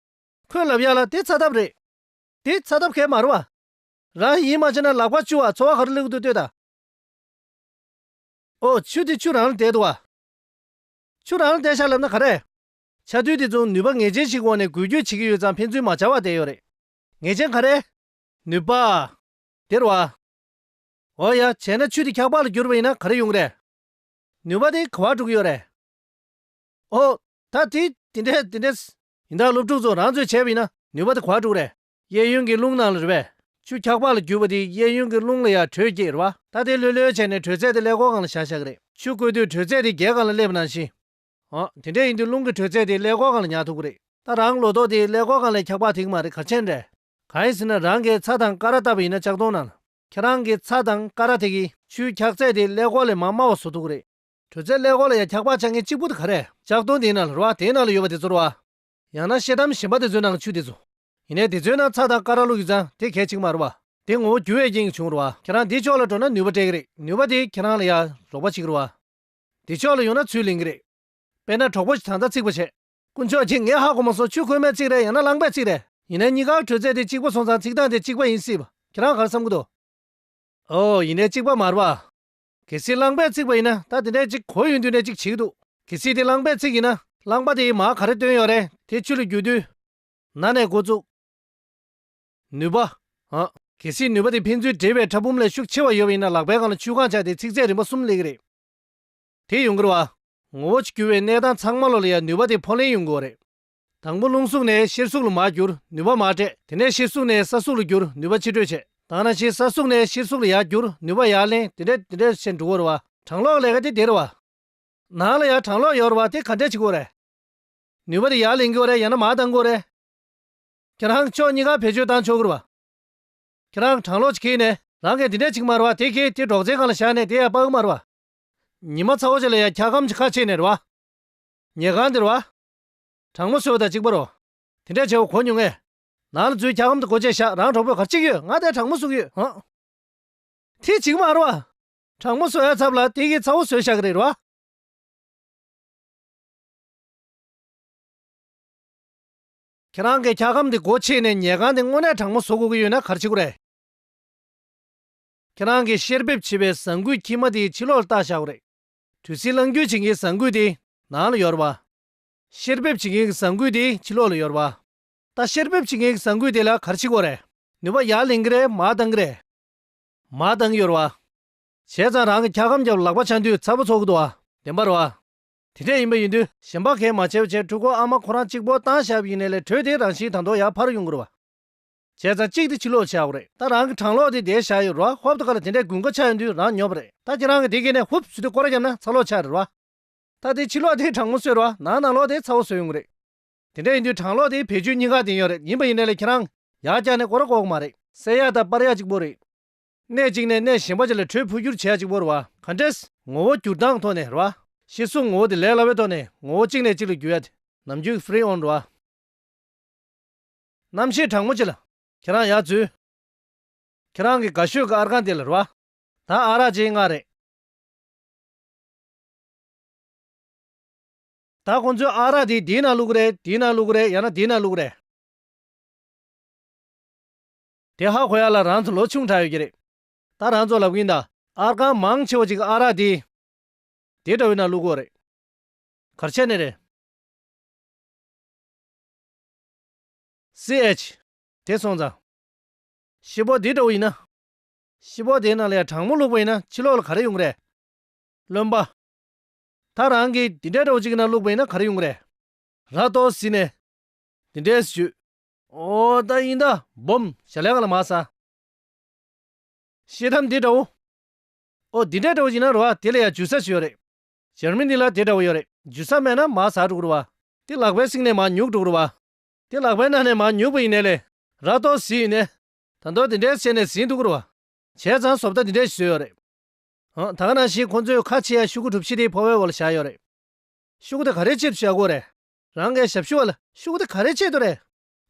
ཁོས་ལབ་ཡ་ལ་དེ་ཚ་ཐབ་རེད། དེ་ཚ་ཐབ་གས་མ་རེད་བ། རང་ཡིད་མ་ཆེས་ན་ལག་པ་བཅུག་བ། ཚོར་བ་ག་རེ་སླེབས་ཀྱི་འདུག་ལྟོས་དང་། ཨོ། ཆུ་དེ་ཆུ་རང་ལ་བསྡད་འདུག་བ། ཆུ་རང་ལ་བསྡད་ཤག་ལབ་ན་ག་རེ། ཆ་རྡུལ་དེ་ཚོ་ནུས་པ་ངེས་ཅན་ཞིག་གི་འོག་ནས་འགུལ་སྐྱོད་བྱེད་ཀྱི་ཡོད་ཙང་ཕན་ཚུན་མ་བྱ་བར་བསྡད་ཡོད་རེད། ངེས་ཅན་ག་རེ། ནུས་པ། དེ་རེད་བ། འོ་ཡ། བྱས་ན་ཆུ་དེ་འཁྱག་པ་ལ་གྱུར་པ་ཡིན་ན་ག་རེ་ཡོང་གི་རེད། ནུས་པ་དེ་ག་པར་འགྲོ་གི་ཡོད་རེད། ཨོ། ད་དེ་དེ་འདྲས་དེ་འདྲས། ཡིན་ད་སློབ་ཕྲུག་ཚོ། རང་ཚོས་བྱས་པ་ཡིན་ན་ནུས་པ་དེ་ག་པར་འགྲོ་གི་རེད། གཡས་གཡོན་གྱི་རླུང་ནང་ལ་རེད་པས། ཆུ་འཁྱག་པ་ལ་གྱུར་པ་དེ་གཡས་གཡོན་གྱི་རླུང་ལ་ཡ་དྲོད་སྐྱེད་རེད་བ། ད་དེ་ལྷོད་ལྷོད་བྱས་ནས་དྲོད་ཚད་དེ་ཀླད་ཀོར་སྒང་ལ་བཞག་བཞག་གི་རེད། ཆུ་བསྐོལ་དུས་དྲོད་ཚད་དེ་སྒེའུ་ཁུང་སྒང་ལ་སླེབས་པ་ནང་བཞིན། ཨ། དེ་འདྲ་ཡིན་དུས་རླུང་གི་དྲོད་ཚད་དེ་ཀླད་ཀོར་སྒང་ལ་ཉར་ཐུབ་ཀྱི་རེད། ད་རང་ལོ་ཏོག་དེ་ཀླད་ཀོར་སྒང་ལ་འཁྱག་པ་ཐེབས་ཀྱི་མ་རེད། ག་རེ་བྱས་ནས་རེད། གང་ཡིན་ཟེར་ན་རང་གིས་ཚྭ་དང་ཀ་ར་བཏབ་པ་ཡིན་ན་ལྕགས་སྡོང་ནང་ལ། ཁྱེད་རང་གིས་ཚྭ་དང་ཀ་ར་དེ་གིས་ཆུའི་འཁྱག་ཚད་དེ་ཀླད་ཀོར་ལས་མར་དམའ་བ་བཟོ་ཐུབ་ཀྱི་རེད། དྲོད་ཚད་ཀླད་ཀོར་ལ་ཡང་འཁྱག་པ་ཆགས་མཁན་གཅིག་པུ་དེ་ག་རེ། ལྕགས་སྡོང་དེའི་ནང་ལ་རེད་བ། དེའི་ནང་ལ་ཡོད་པ་དེ་ཚོ་རེད་བ། ཡང་ན་ཤེལ་དམ་གཞན་པ་དེ་ཚོའི་ནང་ཆུ་དེ་ཚོ། ཡིན་ནའི་དེ་ཚོའི་ནང་ཚྭ་དང་ཀ་ར་བླུགས་ཡོད་ཙང་དེ་གལ་ཆེ་གི་མ་རེད་བ། དེ་ངོ་བོ་འགྱུར་བའི་རྐྱེན་གྱིས་བྱུང་རེད་བ། ཁྱེད་རང་འདི་ཕྱོགས་ལ་འགྲོ་ན་ནུས་པ་སྤྲད་ཀྱི་རེད། ནུས་པ་དེ་ཁྱེད་རང་ལ་ཡང་རོགས་པ་བྱེད་ཀྱི་རེད་བ། འདི་ཕྱོགས་ལ་ཡོང་ན་ཚུར་ལེན་གྱི་རེད། དཔེར་ན་གྲོགས་པོ་ཞིག་ད་ལྟ་འཚིག་པ་བྱས། དཀོན་མཆོག་གིས། ངས་ཧ་གོ་མ་སོང་། ཆུ་ཁོལ་མས་འཚིག་རེད། ཡང་ན་རླངས་པས་འཚིག་རེད། ཡིན་ནའི་གཉིས་ཀའི་དྲོད་ཚད་དེ་གཅིག་པ་སོང་ཙང་འཚིག་སྟངས་དེ་གཅིག་པ་ཡིན་སྲིད་པ། ཁྱེད་རང་ག་རེ་བསམ་གྱི་འདུག་ཨོ། ཡིན་ནའི་གཅིག་པ་མ་རེད་བ། གལ་སྲིད་རླངས་པས་འཚིག་པ་ཡིན་ན་ད་དེ་འདྲའི་གཅིག་གོ་ཡོང་དུས་ནས་གཅིག་བྱེད་ཀྱི་འདུག་གལ་སྲིད་དེ་རླངས་པས་འཚིག་ཡིན་ན་རླངས་པ་དེ་མར་ག་རེ་བཏོན་ཡོད་རེད། དེ་ཆུ་ལ་བསྒྱུར་དུས། ན་ནས་འགོ་བཙུགས། ནུས་པ། ཨ། གལ་སྲིད་ནུས་པ་དེ་ཕན་ཚུན་འབྲེལ་བའི་ཕྲ་ཕུང་ལས་ཤུགས་ཆེ་བ་ཡོད་པ་ཡིན་ན་ལག་པའི་སྒང་ལ་ཆུ་གང་ཆགས་ཏེ་འཚིག་ཚད་རིམ་པ་གསུམ་སླེབས་ཀྱི་རེད། དེ་ཡོང་གི་རེད་བ། ངོ་བོ་ཆུ་འགྱུར་བའི་གནས་སྟངས་ཚང་མ་ལོ་ལ་ཡང་ནུས་པ་དེ་འཕོ་ལེན་ཡོང་གི་ཡོད་རེད། དང་པོ་རླུང་གཟུགས་ནས་གཤེར་གཟུགས་ལ་མར་གྱུར། ནུས་པ་མར་སྤྲད། དེ་ནས་གཤེར་གཟུགས་ནས་སྲ་གཟུགས་ལ་གྱུར། ནུས་པ་ཕྱིར་སྤྲོད་བྱས། ད་ནང་བཞིན་སྲ་གཟུགས་ནས་གཤེར་གཟུགས་ལ་ཡར་གྱུར། ནུས་པ་ཡར་ལེན། དེ་འདྲས་དེ་འདྲས་བྱས་འགྲོ་གི་རེད་བ། གྲང་གློག་ལས་ཀ་དེ་དེ་རེད་བ། ནང་ལ་ཡང་གྲང་གློག་ཡོད་རེད་བ། དེ་ག་འདྲས་བྱེད་དགོས་རེད། ནུས་པ་དེ་ཡར་ལེན་གྱི་ཡོད་རེད། ཡང་ན་མར་བཏང་དགོས་རེད། ཁྱེད་རང་ཕྱོགས་གཉིས་ཀ་བེད་སྤྱོད་བཏང་ཆོག་གི་རེད་བ། ཁྱེད་རང་གྲང་གློག་ཅིག་ཁྱེར་ནས། རང་གིས་འདི་འདྲས་བྱེད་ཀྱི་མ་རེད་བ། དེ་ཁྱེར་དེ་སྒྲོག་ཙེའི་སྒང་ལ་བཞག་ནས་དེ་ཡར་སྤར་གྱི་མ་རེད་བ། ཉི་མ་ཚ་བོ་ཅིག་ལ་ཡ་འཁྱག་སྒམ་ཅིག་ཁ་ཕྱེ་ནས་རེད་བ། ཉལ་ཁང་དེ་རེད་བ། གྲང་མོ་བཟོས་པ་དང་གཅིག་པ་རེད། དེ་འདྲས་བྱས་པ་གོ་མྱོང་ངས། ནང་ལ་འཛུལ་འཁྱག་སྒམ་དེ་སྒོ་ཕྱེས་བཞག་རང་གྲོགས་པོས་ག་རེ་བྱེད་ཀྱི་ཡོད། ང་དེ་གྲང་མོ་བཟོ་གི་ཡོད། ཧང་། དེ་བྱེད་ཀྱི་མ་རེད་བ། གྲང་མོ་བཟོ་ཡ་ཚབ་ལ་དེ་གིས་ཚ་བོ་བཟོས་བཞག་གི་རེད་བ། ཁྱེད་རང་གིས་འཁྱག་སྒམ་དེ་སྒོ་ཕྱེ་ནས་ཉལ་ཁང་དེ་དངོས་གནས་གྲང་མོ་བཟོ་དགོས་ཀྱི་ཡོད་ན་ག་རེ་བྱེད་དགོས་རེད། ཁྱེད་རང་གིས་བཤེར་འབེབས་བྱེད་པའི་ཟངས་སྐུད་ཁྱིམ་མ་དེའི་ཕྱི་ལོགས་ལ་བཏགས་བཞག་པ་རེད། གྲུ་གཟིངས་རླུང་རྒྱུག་བྱེད་མཁན་གྱི་ཟངས་སྐུད་དེ་ནང་ལ་ཡོད་རེད་བ། གཤེར་འབེབས་བྱེད་མཁན་གྱི་ཟངས་སྐུད་དེ་ཕྱི་ལོགས་ལ་ཡོད་རེད་བ། ད་གཤེར་འབེབས་བྱེད་མཁན་གྱི་ཟངས་སྐུད་དེ་ལ་ག་རེ་བྱེད་དགོས་རེད། ནུས་པ་ཡར་ལེན་གྱི་རེད། མར་བཏང་གི་རེད། མར་བཏང་གི་ཡོད་རེད་བ། བྱས་ཙང་རང་གི་འཁྱག་སྒམ་རྒྱབ་ལག་པ་འཆང་དུས་ཚ་པོ་ཚོར་གྱི་འདུག་བ། བདེན་པ་རེད་བ། དེ་འདྲ་ཡིན་པ་ཡིན་དུས་གཞན་པ་གས་མ་བྱས་པ་བྱས། ཕྲུ་གུ་ཨ་མ་ཁོ་རང་གཅིག་པོ་བཏང་བཞག་པ་ཡིན་ནའི་ལས་དྲོད་དེ་རང་བཞིན་ད་དུང་ཡར་འཕར་ཡོང་གི་རེད་བ། བྱས་ཙང་གཅིག་དེ་ཕྱི་ལོགས་ཆགས་ཡོད་རེད། ད་རང་གི་གྲང་གློག་དེ་འདིར་བཞག་ཡོད་རེད་བ། ཧོབ་ཏེ་ཁ་ལ་དེ་འདྲའི་དགུན་ཁ་ཆགས་ཡོང་དུས་རང་ཉོབ་པ་རེད། ད་ཁྱེད་རང་གིས་དེ་གས་ནས་ཧུབ་ཟེར་དུས་སྐོར་ར་བརྒྱབ་ན་ཚ་གློག་ཆགས་རེད་བ། ད་དེ་ཕྱི་ལོགས་དེ་གྲང་མོ་བཟོས་རེད་བ། ནང་ནང་ལོགས་དེ་ཚ་པོ་བཟོས་ཡོང་གི་རེད། དེ་འདྲ་ཡིན་དུས་གྲང་གློག་དེ་བེད་སྤྱོད་གཉིས་ཀ་ལྡན་ཡོད་རེད། ཡིན་པ་ཡིན་ནའི་ལས་ཁྱེད་རང་ཡར་བཀྱགས་ནས་སྐོར་ར་འགོག་གི་མ་རེད། བསད་ཡག་དང་སྤར་ཡག་གཅིག་པོ་རེད། གནས་གཅིག་ནས་གནས་གཞན་པ་ཅིག་ལ་དྲོད་འཕོ་འགྱུར་བྱེད་ཡག་གཅིག་པོ་རེད་བ། ག་འདྲས། ངོ་བོ་འགྱུར་སྟངས་ཐོག་ནས་རེད་བ། གཤེར་གཟུགས་ངོ་བོ་དེ་ལས་སླ་བའི་ཐོག་ནས་ངོ་བོ་གཅིག་ནས་གཅིག་ལ་འགྱུར་ཡག་དེ་ནམ་རྒྱུན་གྱི་ཧྥི་རི་ཨོན་རེད་བ། གནམ་གཤིས་གྲང་མོ་ཅིག་ལ་ཁྱེད་རང་ཡར་འཛུལ། ཁྱེད་རང་གི་དགའ་ཤོས་ཀྱི་ཨར་ཁང་དེ་ལ་རེད་བ། ད་ཨ་རག་ཅིག་མངགས་རེད། ད་ཁོང་ཚོས་ཨ་རག་དེ་འདིའི་ནང་བླུག་གི་རེད། དེའི་ནང་བླུག་གི་རེད། ཡང་ན་དེའི་ནང་བླུག་གི་རེད། དེ་ཧ་གོ་ཡག་ལ་རང་ཚོ་ལོ་ཆུང་དྲགས་ཡོད་ཀྱི་རེད། ད་རང་ཚོ་ལབ་གིན་ད། ཨར་ཁང་མང་ཆེ་བ་ཅིག་གི་ཨ་རག་དེ་དེ་འདྲ་བོའི་ནང་བླུག་གི་ཡོད་རེད། ག་རེ་བྱས་ནས་རེད། སི་ཨེཆ། དེ་སོང་ཙང་། གཤེར་པོ་འདི་འདྲ་བོ་ཡིན་ན། གཤེར་པོ་དེའི་ནང་ལ་ཡང་གྲང་མོ་བླུགས་པ་ཡིན་ན་ཕྱི་ལོགས་ལ་ག་རེ་ཡོང་གི་རེད། རློན་པ། ད་རང་གིས་འདི་འདྲའི་འདྲ་བོ་ཅིག་གི་ནང་བླུགས་པ་ཡིན་ན་ག་རེ་ཡོང་གི་རེད། ར་ཏོ་ཟི་ནས། འདི་འདྲའི་ཟི་བཅུད། ཨོ་ད་ཡིན་ད་སྦོམ་ཞལ་ལས་ཀ་ལ་མ་ཟ། ཤེལ་དམ་འདི་འདྲ་བོ། ཨོ་འདི་འདྲ་འདྲ་བོ་ཡིན་ན་རེད་བ། དེ་ལ་ཡང་འཇུ་ས་ཞིག་ཡོད་རེད། འཇར་མ་ནི་ལ་དེ་འདྲ་བོ་ཡོད་རེད། འཇུ་ས་མེད་ན་མར་ཟག་འགྲོ་གི་རེད་བ། དེ་ལག་པའི་སྟེང་ནས་མར་ཉུག་འགྲོ་གི་རེད་བ། དེ་ལག་པའི་ནང་ནས་མར་ཉུག་པ་ཡིན་ནའི་ལས། ར་ཏོ་ཟི་ཡིན་ནའི། ད་དུང་དེ་འདྲའི་བྱས་ནས་ཟིན་འདུག་གི་རེད་བ། བྱས་ཙང་བཟོ་ལྟ་འདི་འདྲའི་ཞིག་བཟོས་ཡོད་རེད། ཨང་། ད་ག་ནང་བཞིན་ཁོང་ཚོས་ཁ་ཕྱེ་ཡ་ཤོག་གུ་གྲུ་བཞི་དེའི་ཕོར་པའི་འོག་ལ་བཞག་ཡོད་རེད། ཤོག་གུ་དེ་ག་རེའི་ཆེད་དུ་བཞག་དགོས་རེད། རང་གི་ཞབས་ཞུ་བ་ལ་ཤོག་གུ་དེ་ག་རེའི་ཆེད་དུ་རེད།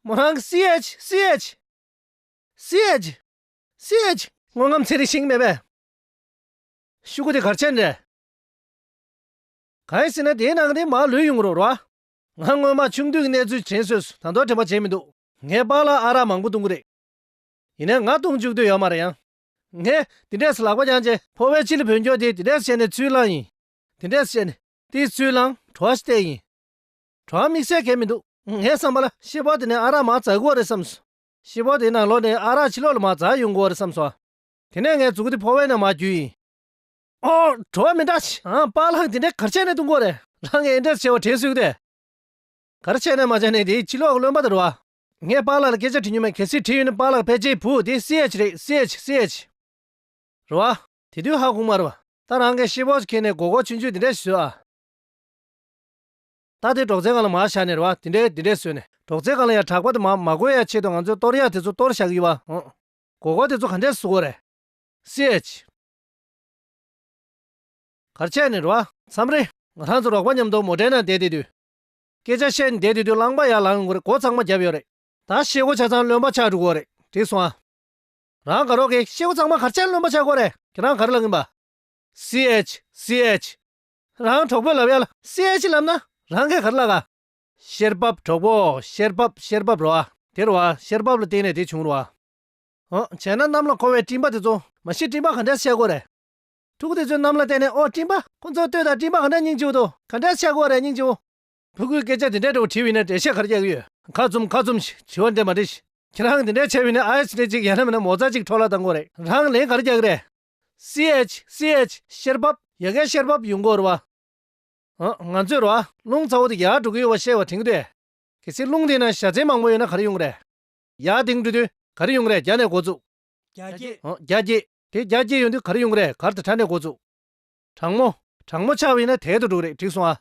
མོ་རང་གི་སི་ཨེཆ་སི་ཨེཆ། སི་ཨེཆ། སི་ཨེཆ། དངོས་ངམ་ཚན་རིག་ཤེས་ཀྱི་མེད་པས། ཤོག་གུ་དེ་ག་རེ་བྱས་ནས་རེད། གང་ཡིན་ཟེར་ན་དེའི་ནང་གི་དེ་མར་ལུད་ཡོང་གི་རེད་བ། ང་སྔོན་མ་ཆུང་དུས་ཀྱི་གནས་ཚུལ་དྲན་སོང་། ད་དུང་དྲན་པ་བརྗེད་མི་འདུག་ངའི་པཱ་ལགས་ཨ་རག་མང་པོ་འཐུང་གི་རེད། ཡིན་ནའི་ང་འཐུང་བཅུག་འདོད་ཡོད་མ་རེད་ཡང་། ངས་དེ་འདྲས་སུ་ལག་པ་བརྐྱངས་རྗེས་ཕོར་པའི་ཕྱི་ལ་བུད་འགྱོ་དེ་དེ་འདྲས་བྱས་ནས་ཚུར་བླངས་ཡིན། དེ་འདྲས་བྱས་ནས་དེ་ཚུར་བླངས་བྲོ་བ་ཞིག་བལྟས་ཡིན། བྲོ་བ་དམིགས་བསལ་གང་ཡང་མི་འདུག་ངའི་བསམ་པ་ལ་གཤེར་པོ་དེ་ནས་ཨ་རག་མར་འཛག་གི་ཡོད་རེད་བསམ་སོང་། གཤེར་པོ་དེའི་ནང་ལོགས་ནས་ཨ་རག་ཕྱི་ལོགས་ལ་མར་འཛག་ཡོང་གི་ཡོད་རེད་བསམ་སོང་། དེ་ནས་ངས་མཛུ་གུ་དེ་ཕོར་པའི་ནང་མར་བརྒྱུས་ཡིན། ཨོ། བྲོ་བ་མི་འདྲ་ཞིག་ཨང་། པཱ་ལགས་དེ་འདྲས་ག་རེ་བྱས་ནས་འཐུང་གི་ཡོད་རེད། རང་གིས་ཨེ་འདྲས་བྱས་པ་དྲན་སོང་གི་དེ། ག་རེ་བྱས་ནས་མ་བྱས་ནས་དེའི་ཕྱི་ལོགས་ཀྱི་རློན་པ་དེ་རེད་བ། ངས་པཱ་ལགས་ལ་སྐད་ཆ་དྲི་མྱོང་མེད། གལ་སྲིད་དྲིས་ཡོད་ན་པཱ་ལགས་ཕལ་ཆེར་བུ་དེ་སི་ཨེཆ་རེད། སི་ཨེཆ་སི་ཨེཆ། རེད་བ། དེ་དུས་ཧ་གོ་མ་རེད་བ། ད་རང་གིས་གཤེར་པོ་ཁྱེར་ནས་སྒོར་སྒོར་ཆུང་ཆུང་དེ་འདྲས་བཟོས་ཨ། ད་དེ་སྒྲོག་ཙེའི་སྒང་ལ་མར་བཞག་ནས་རེད་བ། དེ་འདྲས་དེ་འདྲས་བཟོས་ནས་སྒྲོག་ཙེའི་སྒང་ལ་ཡང་གྲགས་པ་དེ་མར་མ་གོ་ཡ་ཆེད་དུ་ང་ཚོས་གཏོར་ཡ་དེ་ཚོ་གཏོར་བཞག་གི་ཡོད་བ། ཨང་། སྒོར་སྒོར་དེ་ཚོ་ག་འདྲས་བཟོ་དགོས་རེད། སི་ཨེཆ། ག་རེ་བྱས་ནས་རེད་བ། མཚམས་རེ་ང་རང་ཚོ་རོགས་པ་མཉམ་དུ་མོ་ཊའི་ནང་བསྡད་བསྡད་དུས། སྐད་ཆ་བཤད་ནས་བསྡད་བསྡད་དུས་རླངས་པ་ཡར་ལངས་ཡོང་གི་རེད། སྒོ་གཙང་མ་བརྒྱབ་ཡོད་རེད། ད་ཤེལ་སྒོ་ཆ་ཚང་རློན་པ་ཆགས་འགྲོ་གི་ཡོད་རེད། དྲིས་སོང་ཨ། རང་དགའ་རོགས་ཀྱིས་ཤེལ་སྒོ་གཙང་མ་ག་རེ་བྱས་ནས་རློན་པ་ཆགས་ཀྱི་ཡོད་རེད། ཁྱེད་རང་ག་རེ་ལབ་ཡིན་པ། སི་ཨེཆ་སི་ཨེཆ། རང་གྲོགས་པོས་ལབ་ཡ་ལ་སི་ཨེཆ་ལབ་ན་རང་གིས་ག་རེ་ལབ་ག། གཤེར་པབ་གྲོགས་པོ། གཤེར་པབ། གཤེར་པབ་རེད་བ། དེ་རེད་བ། གཤེར་པབ་ལ་བརྟེན་ནས་དེ་བྱུང་རེད་བ། ཨོ། བྱས་ན་གནམ་ལ་འཁོར་བའི་སྤྲིན་པ་དེ་ཚོ། མ་གཞི་སྤྲིན་པ་ག་འདྲས་བཤད་དགོས་རེད། ཕྲུ་གུ་དེ་ཚོས་གནམ་ལ་བལྟས་ནས་ཨོ་སྤྲིན་པ། ཁོ་ཚོ་ལྟོས་དང་། སྤྲིན་པ་ག་འདྲས་སྙིང་རྗེ་པོ་འདུག་ག་འདྲས་བཤད་དགོས་རེད་སྙིང་རྗེ་པོ། ཕྲུ་གུས་སྐད་ཆ་དེ་འདྲས་འདྲ་བོ་དྲིས་པ་ཡིན་ན་འགྲེལ་བཤད་ག་རེ་རྒྱག་གི་ཡོད། ཁ་བཙུམ་ཁ་བཙུམ་ཞིག་དྲི་བ་འདྲི་མ་འདྲི་ཞིག་ཁྱེད་རང་དེ་འདྲས་བྱས་པ་ཡིན་ན་ཨའི་སི་འདྲས་ཅིག་ཡང་ན་མིན་ན་མོ་ཙ་ཅིག་འཕྲོ་བརླག་བཏང་དགོས་རེད། རང་ལན་ག་རེ་རྒྱག་གི་རེད། སི་ཨེཆ་སི་ཨེཆ་གཤེར་པབ། ཡ་གའི་གཤེར་པབ་ཡོང་གི་ཡོད་རེད་བ། ཨ། ང་ཚོས་རོ། རླུང་ཚ་བོ་དེ་ཡར་འགྲོ་གི་ཡོད་པ་ཤེས་པ་དྲན་གྱི་འདུག་གལ་སྲིད་རླུང་དེའི་ནང་བཞའ་ཚན་མང་པོ་ཡོད་ན་ག་རེ་ཡོང་གི་རེད། ཡར་ལྡིང་འགྲོ་དུས་ག་རེ་ཡོང་གི་རེད། རྒྱ་ནས་འགོ་བཙུགས། རྒྱ་སྐྱེད། ཨ། རྒྱ་སྐྱེད། དེ་རྒྱ་སྐྱེད་ཡོང་དུས་ག་རེ་ཡོང་གི་རེད། གར་དང་ཁྲ་ནས་འགོ་བཙུགས། གྲང་མོ། གྲང་མོ་ཆགས་པ་ཡིན་ན་དལ་དུ་འགྲོ་གི་རེད། འགྲིག་སོང་ཨ།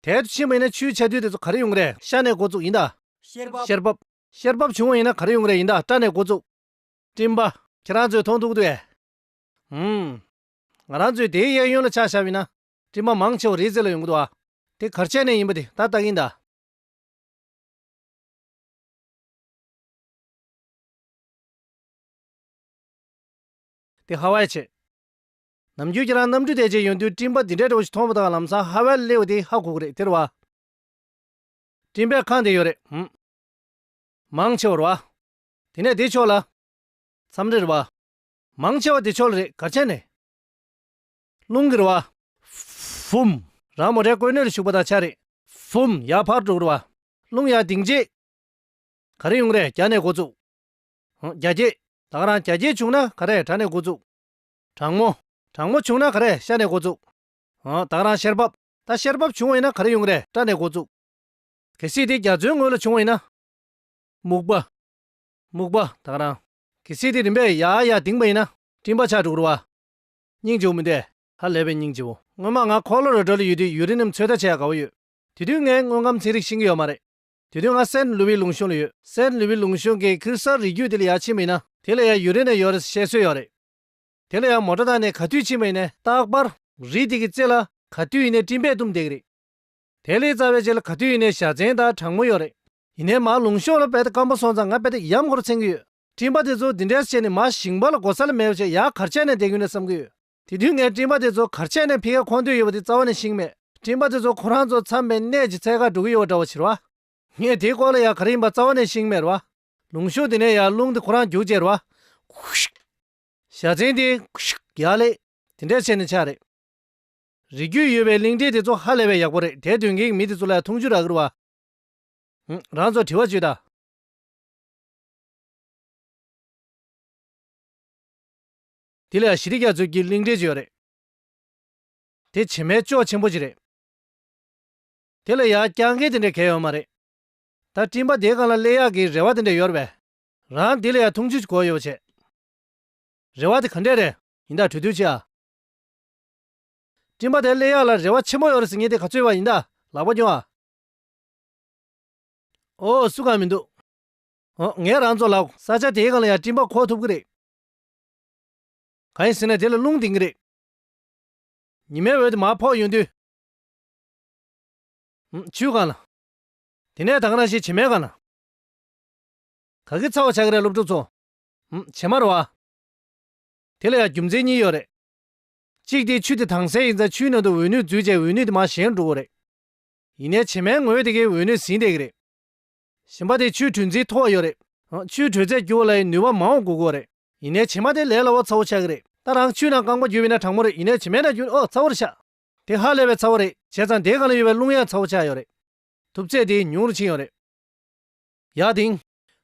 དལ་དུ་ཕྱིན་པ་ཡིན་ན་ཆུའི་ཆ་དུས་དེ་ཚོ་ག་རེ་ཡོང་གི་རེད། ཤ་ནས་འགོ་བཙུགས་ཡིན་ད། གཤེར་པབ། གཤེར་པབ། གཤེར་པབ་བྱུང་བ་ཡིན་ན་ག་རེ་ཡོང་གི་རེད། ཡིན་ད། སྐྲ་ནས་འགོ་བཙུགས། སྤྲིན་པ། ཁྱེད་རང་ཚོས་མཐོང་ཐུབ་ཀྱི་འདུག་གས། ཧུམ། ང་རང་ཚོས་དེའི་གཡས་གཡོན་ལ་ཆ་བཞག་པ་ཡིན་ན། སྤྲིན་པ་མང་ཆེ་བ་རི་རྩེ་ལ་ཡོང་གི་འདུག་ཨ། དེ་ག་རེ་བྱས་ནས་ཡིན་པ་དེ་ད་ལྟ་གིན་ད། དེ་ཧ་ཝའི་བྱེད། ནམ་རྒྱུན་ཁྱེད་རང་གནམ་གྲུ་དེ་བྱས་ཡོང་དུས་སྤྲིན་པ་འདི་འདྲའི་འདྲ་བོ་ཞིག་མཐོང་བ་དང་ལམ་སང་ཧ་ཝའི་ལ་སླེབས་པ་དེ་ཧ་གོ་གི་རེད། དེ་རེད་བ། སྤྲིན་པས་ཁེངས་བསྡད་ཡོད་རེད། ཧུམ། མང་ཆེ་བ་རེད་བ། དེ་ནས་དེ་ཕྱོགས་ལ། མཚམས་རེ་རེད་བ། མང་ཆེ་བ་དེ་ཕྱོགས་ལ་རེད། ག་རེ་བྱས་ནས། རླུང་གིས་རེད་བ། ཕུམ། རང་མོ་ཊའི་ཀོས་ནོད་ལ་ཞུགས་པ་དང་ཆ་རེད། ཕུམ། ཡར་ཕར་འགྲོ་རུ་བ། རླུང་ཡར་ལྡིང་རྗེས། ག་རེ་ཡོང་རེད། རྒྱ་ནས་འགོ་བཙུགས། ཧང་། རྒྱ་སྐྱེད། ད་ག་རང་རྒྱ་སྐྱེད་བྱུང་ན་ག་རེ། དགྲ་ནས་འགོ་བཙུགས། གྲང་མོ། གྲང་མོ་བྱུང་ན་ག་རེ། ཤ་ནས་འགོ་བཙུགས། ཧང་། ད་ག་རང་ཤར་བབས། ད་ཤར་བབས་བྱུང་བ་ཡིན་ན་ག་རེ་ཡོང་རེད། སྐྲ་ནས་འགོ་བཙུགས། གལ་སྲིད་དེ་རྒྱ་མཚོའི་ངོས་ལ་བྱུང་བ་ཡིན་ན། སྨུག་པ། སྨུག་པ། ད་ག་རང་། གལ་སྲིད་དེ་རིམ་པས་ཡར་ཡར་ལྡིང་པ་ཡིན་ན། སྤྲིན་པ་ཆགས་འགྲོ་གི་རེད་བ། སྙིང་རྗེ་བོ་མི་འདུག་ཧ་ལས་པའི་སྙིང་རྗེ་བོ། སྔོན་མ་ང་ཁོ་ལོ་ར་ཌོ་ལ་ཡོད་དུས་ཡུ་རེ་ནམ་ཚོད་ལྟ་བྱེད་ཡག་དགའ་བོ་ཡོད། དེ་དུས་ངས་དངོས་ཁམས་ཚན་རིག་ཤེས་ཀྱི་ཡོད་མ་རེད། དེ་དུས་ང་སེན་ལུ་ཝི་ལུང་གཤོང་ལ་ཡོད། སེན་ལུ་ཝི་ལུང་གཤོང་གི་ཁུར་ས་རི་རྒྱུད་དེ་ལ་ཡར་ཕྱིན་པ་ཡིན་ན། དེ་ལ་ཡར་ཡུ་རེ་ནམ་ཡོད་རེད་ཟེར་བཤད་སྲོལ་ཡོད་རེད། དེ་ལ་ཡང་མོ་ཊ་བཏང་ནས་ག་དུས་ཕྱིན་པ་ཡིན་ནའི་རྟག་པར་རི་དེ་གི་རྩེ་ལ་ག་དུས་ཡིན་ནའི་སྤྲིན་པས་བཏུམས་བསྡད་ཀྱི་རེད། དེ་ལས་རྩ་བའི་རྗེས་ལ་ག་དུས་ཡིན་ནའི་བྱ་ཚན་དང་གྲང་མོ་ཡོད་རེད། ཡིན་ནའི་མར་ལུང་གཤོང་ལ་རྦད་དེ་སྐམ་པོ་སོང་ཙང་ང་རྦད་དེ་ཡ་མགོ་རུ་འཚེང་གི་ཡོད། སྤྲིན་པ་དེ་ཚོ་འདི་འདྲས་བྱས་ནས་མར་ཞིང་པ་ལ་གོ་ས་ལ་མེད་པ་བྱས་ཡར་གར་ཆགས་ནས་བསྡད་ཀྱི་ཡོད་ན་བསམ་གི་ཡོད། དེ་དུས་ངས་སྤྲིན་པ་དེ་ཚོ་གར་ཆགས་ནས་ཕ་གིར་འཁོར་འདོད་ཡོད་པ་དེ་རྩ་བ་ནས་ཤེས་ཀྱི་མེད། སྤྲིན་པ་དེ་ཚོ་ཁོ་རང་ཚོ་འཚམས་པའི་གནས་ཀྱི་ཚད་བཀག་འགྲོ་གི་ཡོད་པ་འདྲ་བོ་ཞིག་རེད་བ། ངས་དེའི་སྐོར་ལ་ཡང་ག་རེ་ཡིན་པ་རྩ་བ་ནས་ཤེས་ཀྱི་མེད་རེད་བ། ལུང་གཤོང་དེ་ནས་ཡར་རླུང་དེ་ཁོ་རང་རྒྱུག་བྱས་རེད་བ། ཁུ་ཤིག་བྱ་ཚན་དེ་ཁུ་ཤིག་ཡར་སླེབས། དེ་འདྲས་བྱས་ནས་ཆགས་རེད། རི་རྒྱུད་ཡོད་པའི་གླིང་ཕྲན་དེ་ཚོ་ཧ་ལས་པའི་ཡག་པོ་རེད། དེ་སྡོད་མཁན་གྱི་མི་དེ་ཚོ་ལ་ཡང་མཐོང་ཆུང་རག་གི་རེད་བ། ཧུམ། རང་ཚོ་དྲི་བ་བྱོས་དང་། དེ་ལ་ཡང་ཞི་བདེ་རྒྱ་མཚོའི་དཀྱིལ་གླིང་ཕྲན་ཅིག་ཡོད་རེད། དེ་བྱེ་མའི་ཅོག་ཆེན་པོ་ཅིག་རེད། དེ་ལ་ཡང་སྐྱག་རྐྱེན་དེ་འདྲ་གང་ཡང་ཡོད་མ་རེད། ད་སྤྲིན་པ་དེའི་སྒང་ལ་སླེབས་ཡག་གི་རེ་བ་དེ་འདྲ་ཡོད་རེད་པས། རང་དེ་ལ་ཡང་མཐོང་ཆུང་ཅིག་དགོས་ཡོད་པ་བྱས། རེ་བ་དེ་ག་འདྲས་རེད། ཡིན་ད་གྲོས་བསྡུར་བྱེད་ཨ། སྤྲིན་པ་དེ་སླེབས་ཡག་ལ་རེ་བ་ཆེན་པོ་ཡོད་རེད་ཟེར་མཁན་དེ་ག་ཚོད་བ་ཡིན་ད། ལག་པ་སྙོག་ཨ། ཨོ་སུ་གང་མི་འདུག་ཨོ་ངས་རང་ཚོ་ལབ། ས་ཆ་དེའི་སྒང་ལ་ཡང་སྤྲིན་པ་འཁོར་ཐུབ་ཀྱི་རེད། གང་ཡིན་ཟེར་ན་དེ་ལ་རླུང་ལྡིང་གི་རེད། ཉི་མའི་འོད་དེ་མར་ཕོག་ཡོང་དུས། ཨུམ། ཆུའི་སྒང་ལ། དེ་ནས་ད་ག་ནང་བཞིན་བྱེ་མའི་སྒང་ལ། ག་གི་ཚ་བོ་ཆགས་ཀྱི་རེད་སློབ་ཕྲུག་ཚོ། ཨུམ། བྱེ་མ་རེད་བ། དེ་ལ་ཡང་རྒྱུ་མཚན་གཉིས་ཡོད་རེད། གཅིག་དེ་ཆུ་དེ་དྭངས་གསལ་ཡིན་ཙང་ཆུའི་ནང་དུ་འོད་ནུས་འཛུལ་བྱས་འོད་ནུས་དེ་མར་ཞན་འགྲོ་གི་རེད། ཡིན་ནའི་བྱེ་མའི་ངོས་དེ་གའི་འོད་ནུས་ཟིན་བསྡད་ཀྱི་རེད། གཞན་པ་དེ་ཆུའི་དྲོད་འཛིན་མཐོ་བ་ཡོད་རེད། ཨང་། ཆུའི་དྲོད་ཚད་རྒྱུ་བ་ལ་ཡང་ནུས་པ་མང་བ་དགོས་ཀྱི་ཡོད་རེད། ཡིན་ནའི་བྱེ་མ་དེ་ལས་སླ་བོ་ཚ་བོ་ཆགས་ཀྱི་རེད། ད་རང་ཆུའི་ནང་རྐང་པ་རྒྱུ་བ་ཡིན་ན་གྲང་མོ་རེད། ཡིན་ནའི་བྱེ་མའི་ནང་རྒྱུ་ན་ཨོ་ཚ་བོ་རེད་ཤག་དེ་ཧ་ལས་པའི་ཚ་བོ་རེད། བྱས་ཙང་དེའི་སྒང་ལ་ཡོད་པའི་རླུང་ཡང་ཚ་བོ་ཆགས་ཡོད་རེད། ཐུབ་ཚད་དེ་ཉུང་རུ་ཕྱིན་ཡོད་རེད། ཡར་ལྡིང་།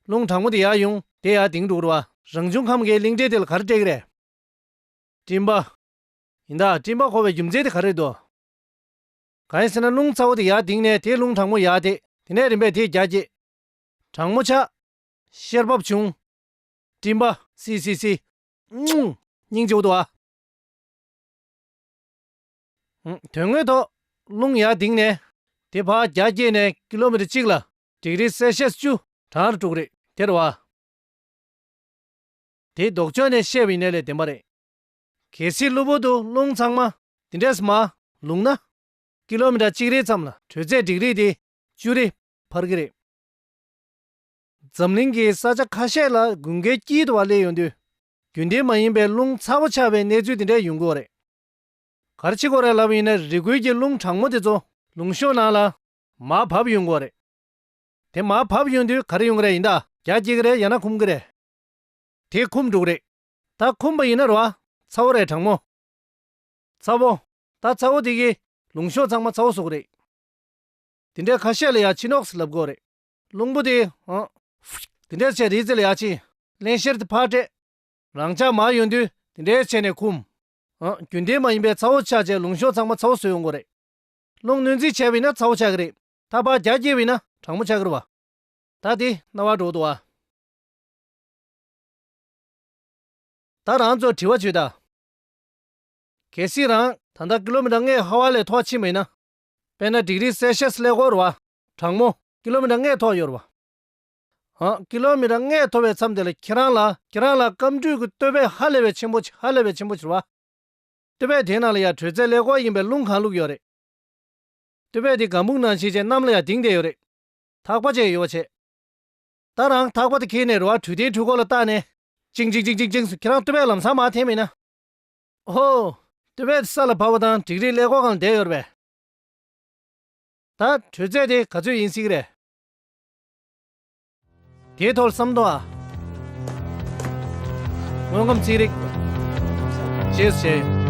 རླུང་གྲང་མོ་དེ་ཡར་ཡོང་། དེ་ཡར་ལྡིང་འགྲོ་གི་རེད་བ། རང་བྱུང་ཁམས་ཀྱི་གླིང་ཕྲན་དེ་ལ་ག་རེ་སྤྲད་ཀྱི་རེད། སྤྲིན་པ། ཡིན་ད། སྤྲིན་པ་འཁོར་བའི་རྒྱུ་མཚན་དེ་ག་རེ་འདུག་གང་ཡིན་ཟེར་ན་རླུང་ཚ་བོ་དེ་ཡར་ལྡིང་ནས་དེའི་རླུང་གྲང་མོ་ཡར་དེད། དེ་ནས་རིམ་པས་དེ་རྒྱ་སྐྱེད། གྲང་མོ་ཆགས། ཤར་བབས་བྱུང་། སྤྲིན་པ། སི་སི་སི། ཨུང་། སྙིང་རྗེ་པོ་འདུག་ཨ། ཨུང་། དོན་དངོས་ཐོག་རླུང་ཡར་ལྡིང་ནས་དེ་ཕར་རྒྱ་བསྐྱེད་ནས་ཀི་ལོ་མི་ཊར་གཅིག་ལ་ཌིག་རི་སེལ་ཤི་ཡས་བཅུ་གྲང་རུ་འགྲོ་གི་རེད། དེ་རེད་བ། དེ་ལྡོག་ཕྱོགས་ནས་བཤད་པ་ཡིན་ནའི་ལས་བདེན་པ་རེད། གལ་སྲིད་གློ་བུར་དུ་རླུང་ཚང་མ་འདི་འདྲས་མར་ལུང་ན། ཀི་ལོ་མི་ཊར་གཅིག་རེའི་མཚམས་ལ་དྲོད་ཚད་ཌིག་རི་དེ་བཅུ་རེ་འཕར་གི་རེད། འཛམ་གླིང་གི་ས་ཆ་ཁ་ཤས་ལ་དགུན་ཁའི་དཀྱིལ་དུ་བ་སླེབས་ཡོང་དུས། རྒྱུན་ལྡན་མ་ཡིན་པའི་རླུང་ཚ་བོ་ཆགས་པའི་གནས་ཚུལ་འདི་འདྲས་ཡོང་གི་ཡོད་རེད། ག་རེ་བྱེད་དགོས་རེད་ལབ་པ་ཡིན་ན་རི་ཁུལ་གྱི་རླུང་གྲང་མོ་དེ་ཚོ་ལུང་གཤོང་ནང་ལ་མར་བབས་ཡོང་གི་ཡོད་རེད། དེ་མར་བབས་ཡོང་དུས་ག་རེ་ཡོང་གི་རེད། ཡིན་ད། རྒྱ་སྐྱེད་ཀྱི་རེད། ཡང་ན་འཁུམ་གྱི་རེད། དེ་འཁུམ་འགྲོ་གི་རེད། ད་འཁུམ་པ་ཡིན་ན་རེད་བ། ཚ་བོ་རེད་གྲང་མོ། ཚ་བོ། ད་ཚ་བོ་དེ་གིས་ལུང་གཤོང་ཚང་མ་ཚ་བོ་བཟོ་གི་རེད། དེ་འདྲའི་ཁ་ཤས་ལ་ཡང་ཕྱི་ནོག་ཟེར་ལབ་དགོས་རེད། རླུང་བུ་དེ། ཨང་། དེ་འདྲས་བྱས་རི་རྩེ་ལ་ཡར་ཕྱིན། བརླན་གཤེར་དེ་ཕར་སྤྲད། རང་འཇགས་མར་ཡོང་དུས་དེ་འདྲས་བྱས་ནས་འཁུམ། ཨང་། རྒྱུན་ལྡན་མ་ཡིན་པའི་ཚ་བོ་ཆགས་བྱས་ལུང་གཤོང་ཚང་མ་ཚ་བོ་བཟོས་ཡོང་གི་རེད། རླུང་སྣོན་རྩིས་བྱས་པ་ཡིན་ན་ཚ་བོ་ཆགས་ཀྱི་རེད། ད་ཕར་རྒྱ་སྐྱེད་པ་ཡིན་ན་གྲང་མོ་ཆགས་ཀྱི་རེད་བ། ད་དེ་རྣ་བར་འགྲོ་འདུག་བ། ད་རང་ཚོ་དྲི་བ་བྱོས་དང་། གལ་སྲིད་རང་ད་ལྟ་ཀི་ལོ་མི་ཊར་ལྔའི་ཧ་ཝ་ལས་མཐོ་ཕྱིན་པ་ཡིན་ན། དཔེར་ན་ཌིག་རི་སེལ་ཤི་ཡས་ཀླད་ཀོར་རེད་བ། གྲང་མོ། ཀི་ལོ་མི་ཊར་ལྔའི་མཐོ་ཡོད་རེད་བ། ཨང་། ཀི་ལོ་མི་ཊར་ལྔའི་མཐོ་བའི་མཚམས་དེ་ལ་ཁྱེད་རང་ལ་ཁྱེད་རང་ལ་སྐམ་འཁྲུད་ཀྱི་སྟོད་སྦས་ཧ་ལས་པའི་ཆེན་པོ་ཅིག་ཧ་ལས་པའི་ཆེན་པོ་ཅིག་རེད་བ། སྟོད་སྦས་དེའི་ནང་ལ་ཡང་དྲོད་ཚད་ཀླད་ཀོར་ཡིན་པའི་རླུང་གང་བླུགས་ཡོད་རེད། སྟོད་སྦས་དེ་སྒམ་པོ་ནང་བཞིན་བྱས་གནམ་ལ་ཡང་ལྡིང་བསྡད་ཡོད་རེད། ཐག་པ་བཅད་ཡོད་པ་བྱས། ད་རང་ཐག་པ་དེ་ཁྱེར་ནས་རེད་བ། དྲོད་ལྡན་འཕྲུལ་འཁོར་ལ་བཏགས་ནས། ཅིང་ཅིང་ཅིང་ཅིང་ཅིང་ཟེར་ཁྱེད་རང་སྟོད་སྦས་ལམ་སང་མར་འཐེན་པ་ཡིན་ན། ཨོ། སྟོད་སྦས་དེ་ས་ལ་བབས་པ་དང་ཌིག་རི་ཀླད་ཀོར་སྒང་ལ་བསྡད་ཡོད་རེད་པས། ད་དྲོད་ཚད་དེ་ག་ཚོད་ཡིན་སྲིད་ཀྱི་རེད། དེའི་ཐོག་ལ་བསམ་བློ་གཏོང་ཨ། དངོས་ཁམས་ཚན་རིག་རྗེས་སུ་བྱས་ཡོད།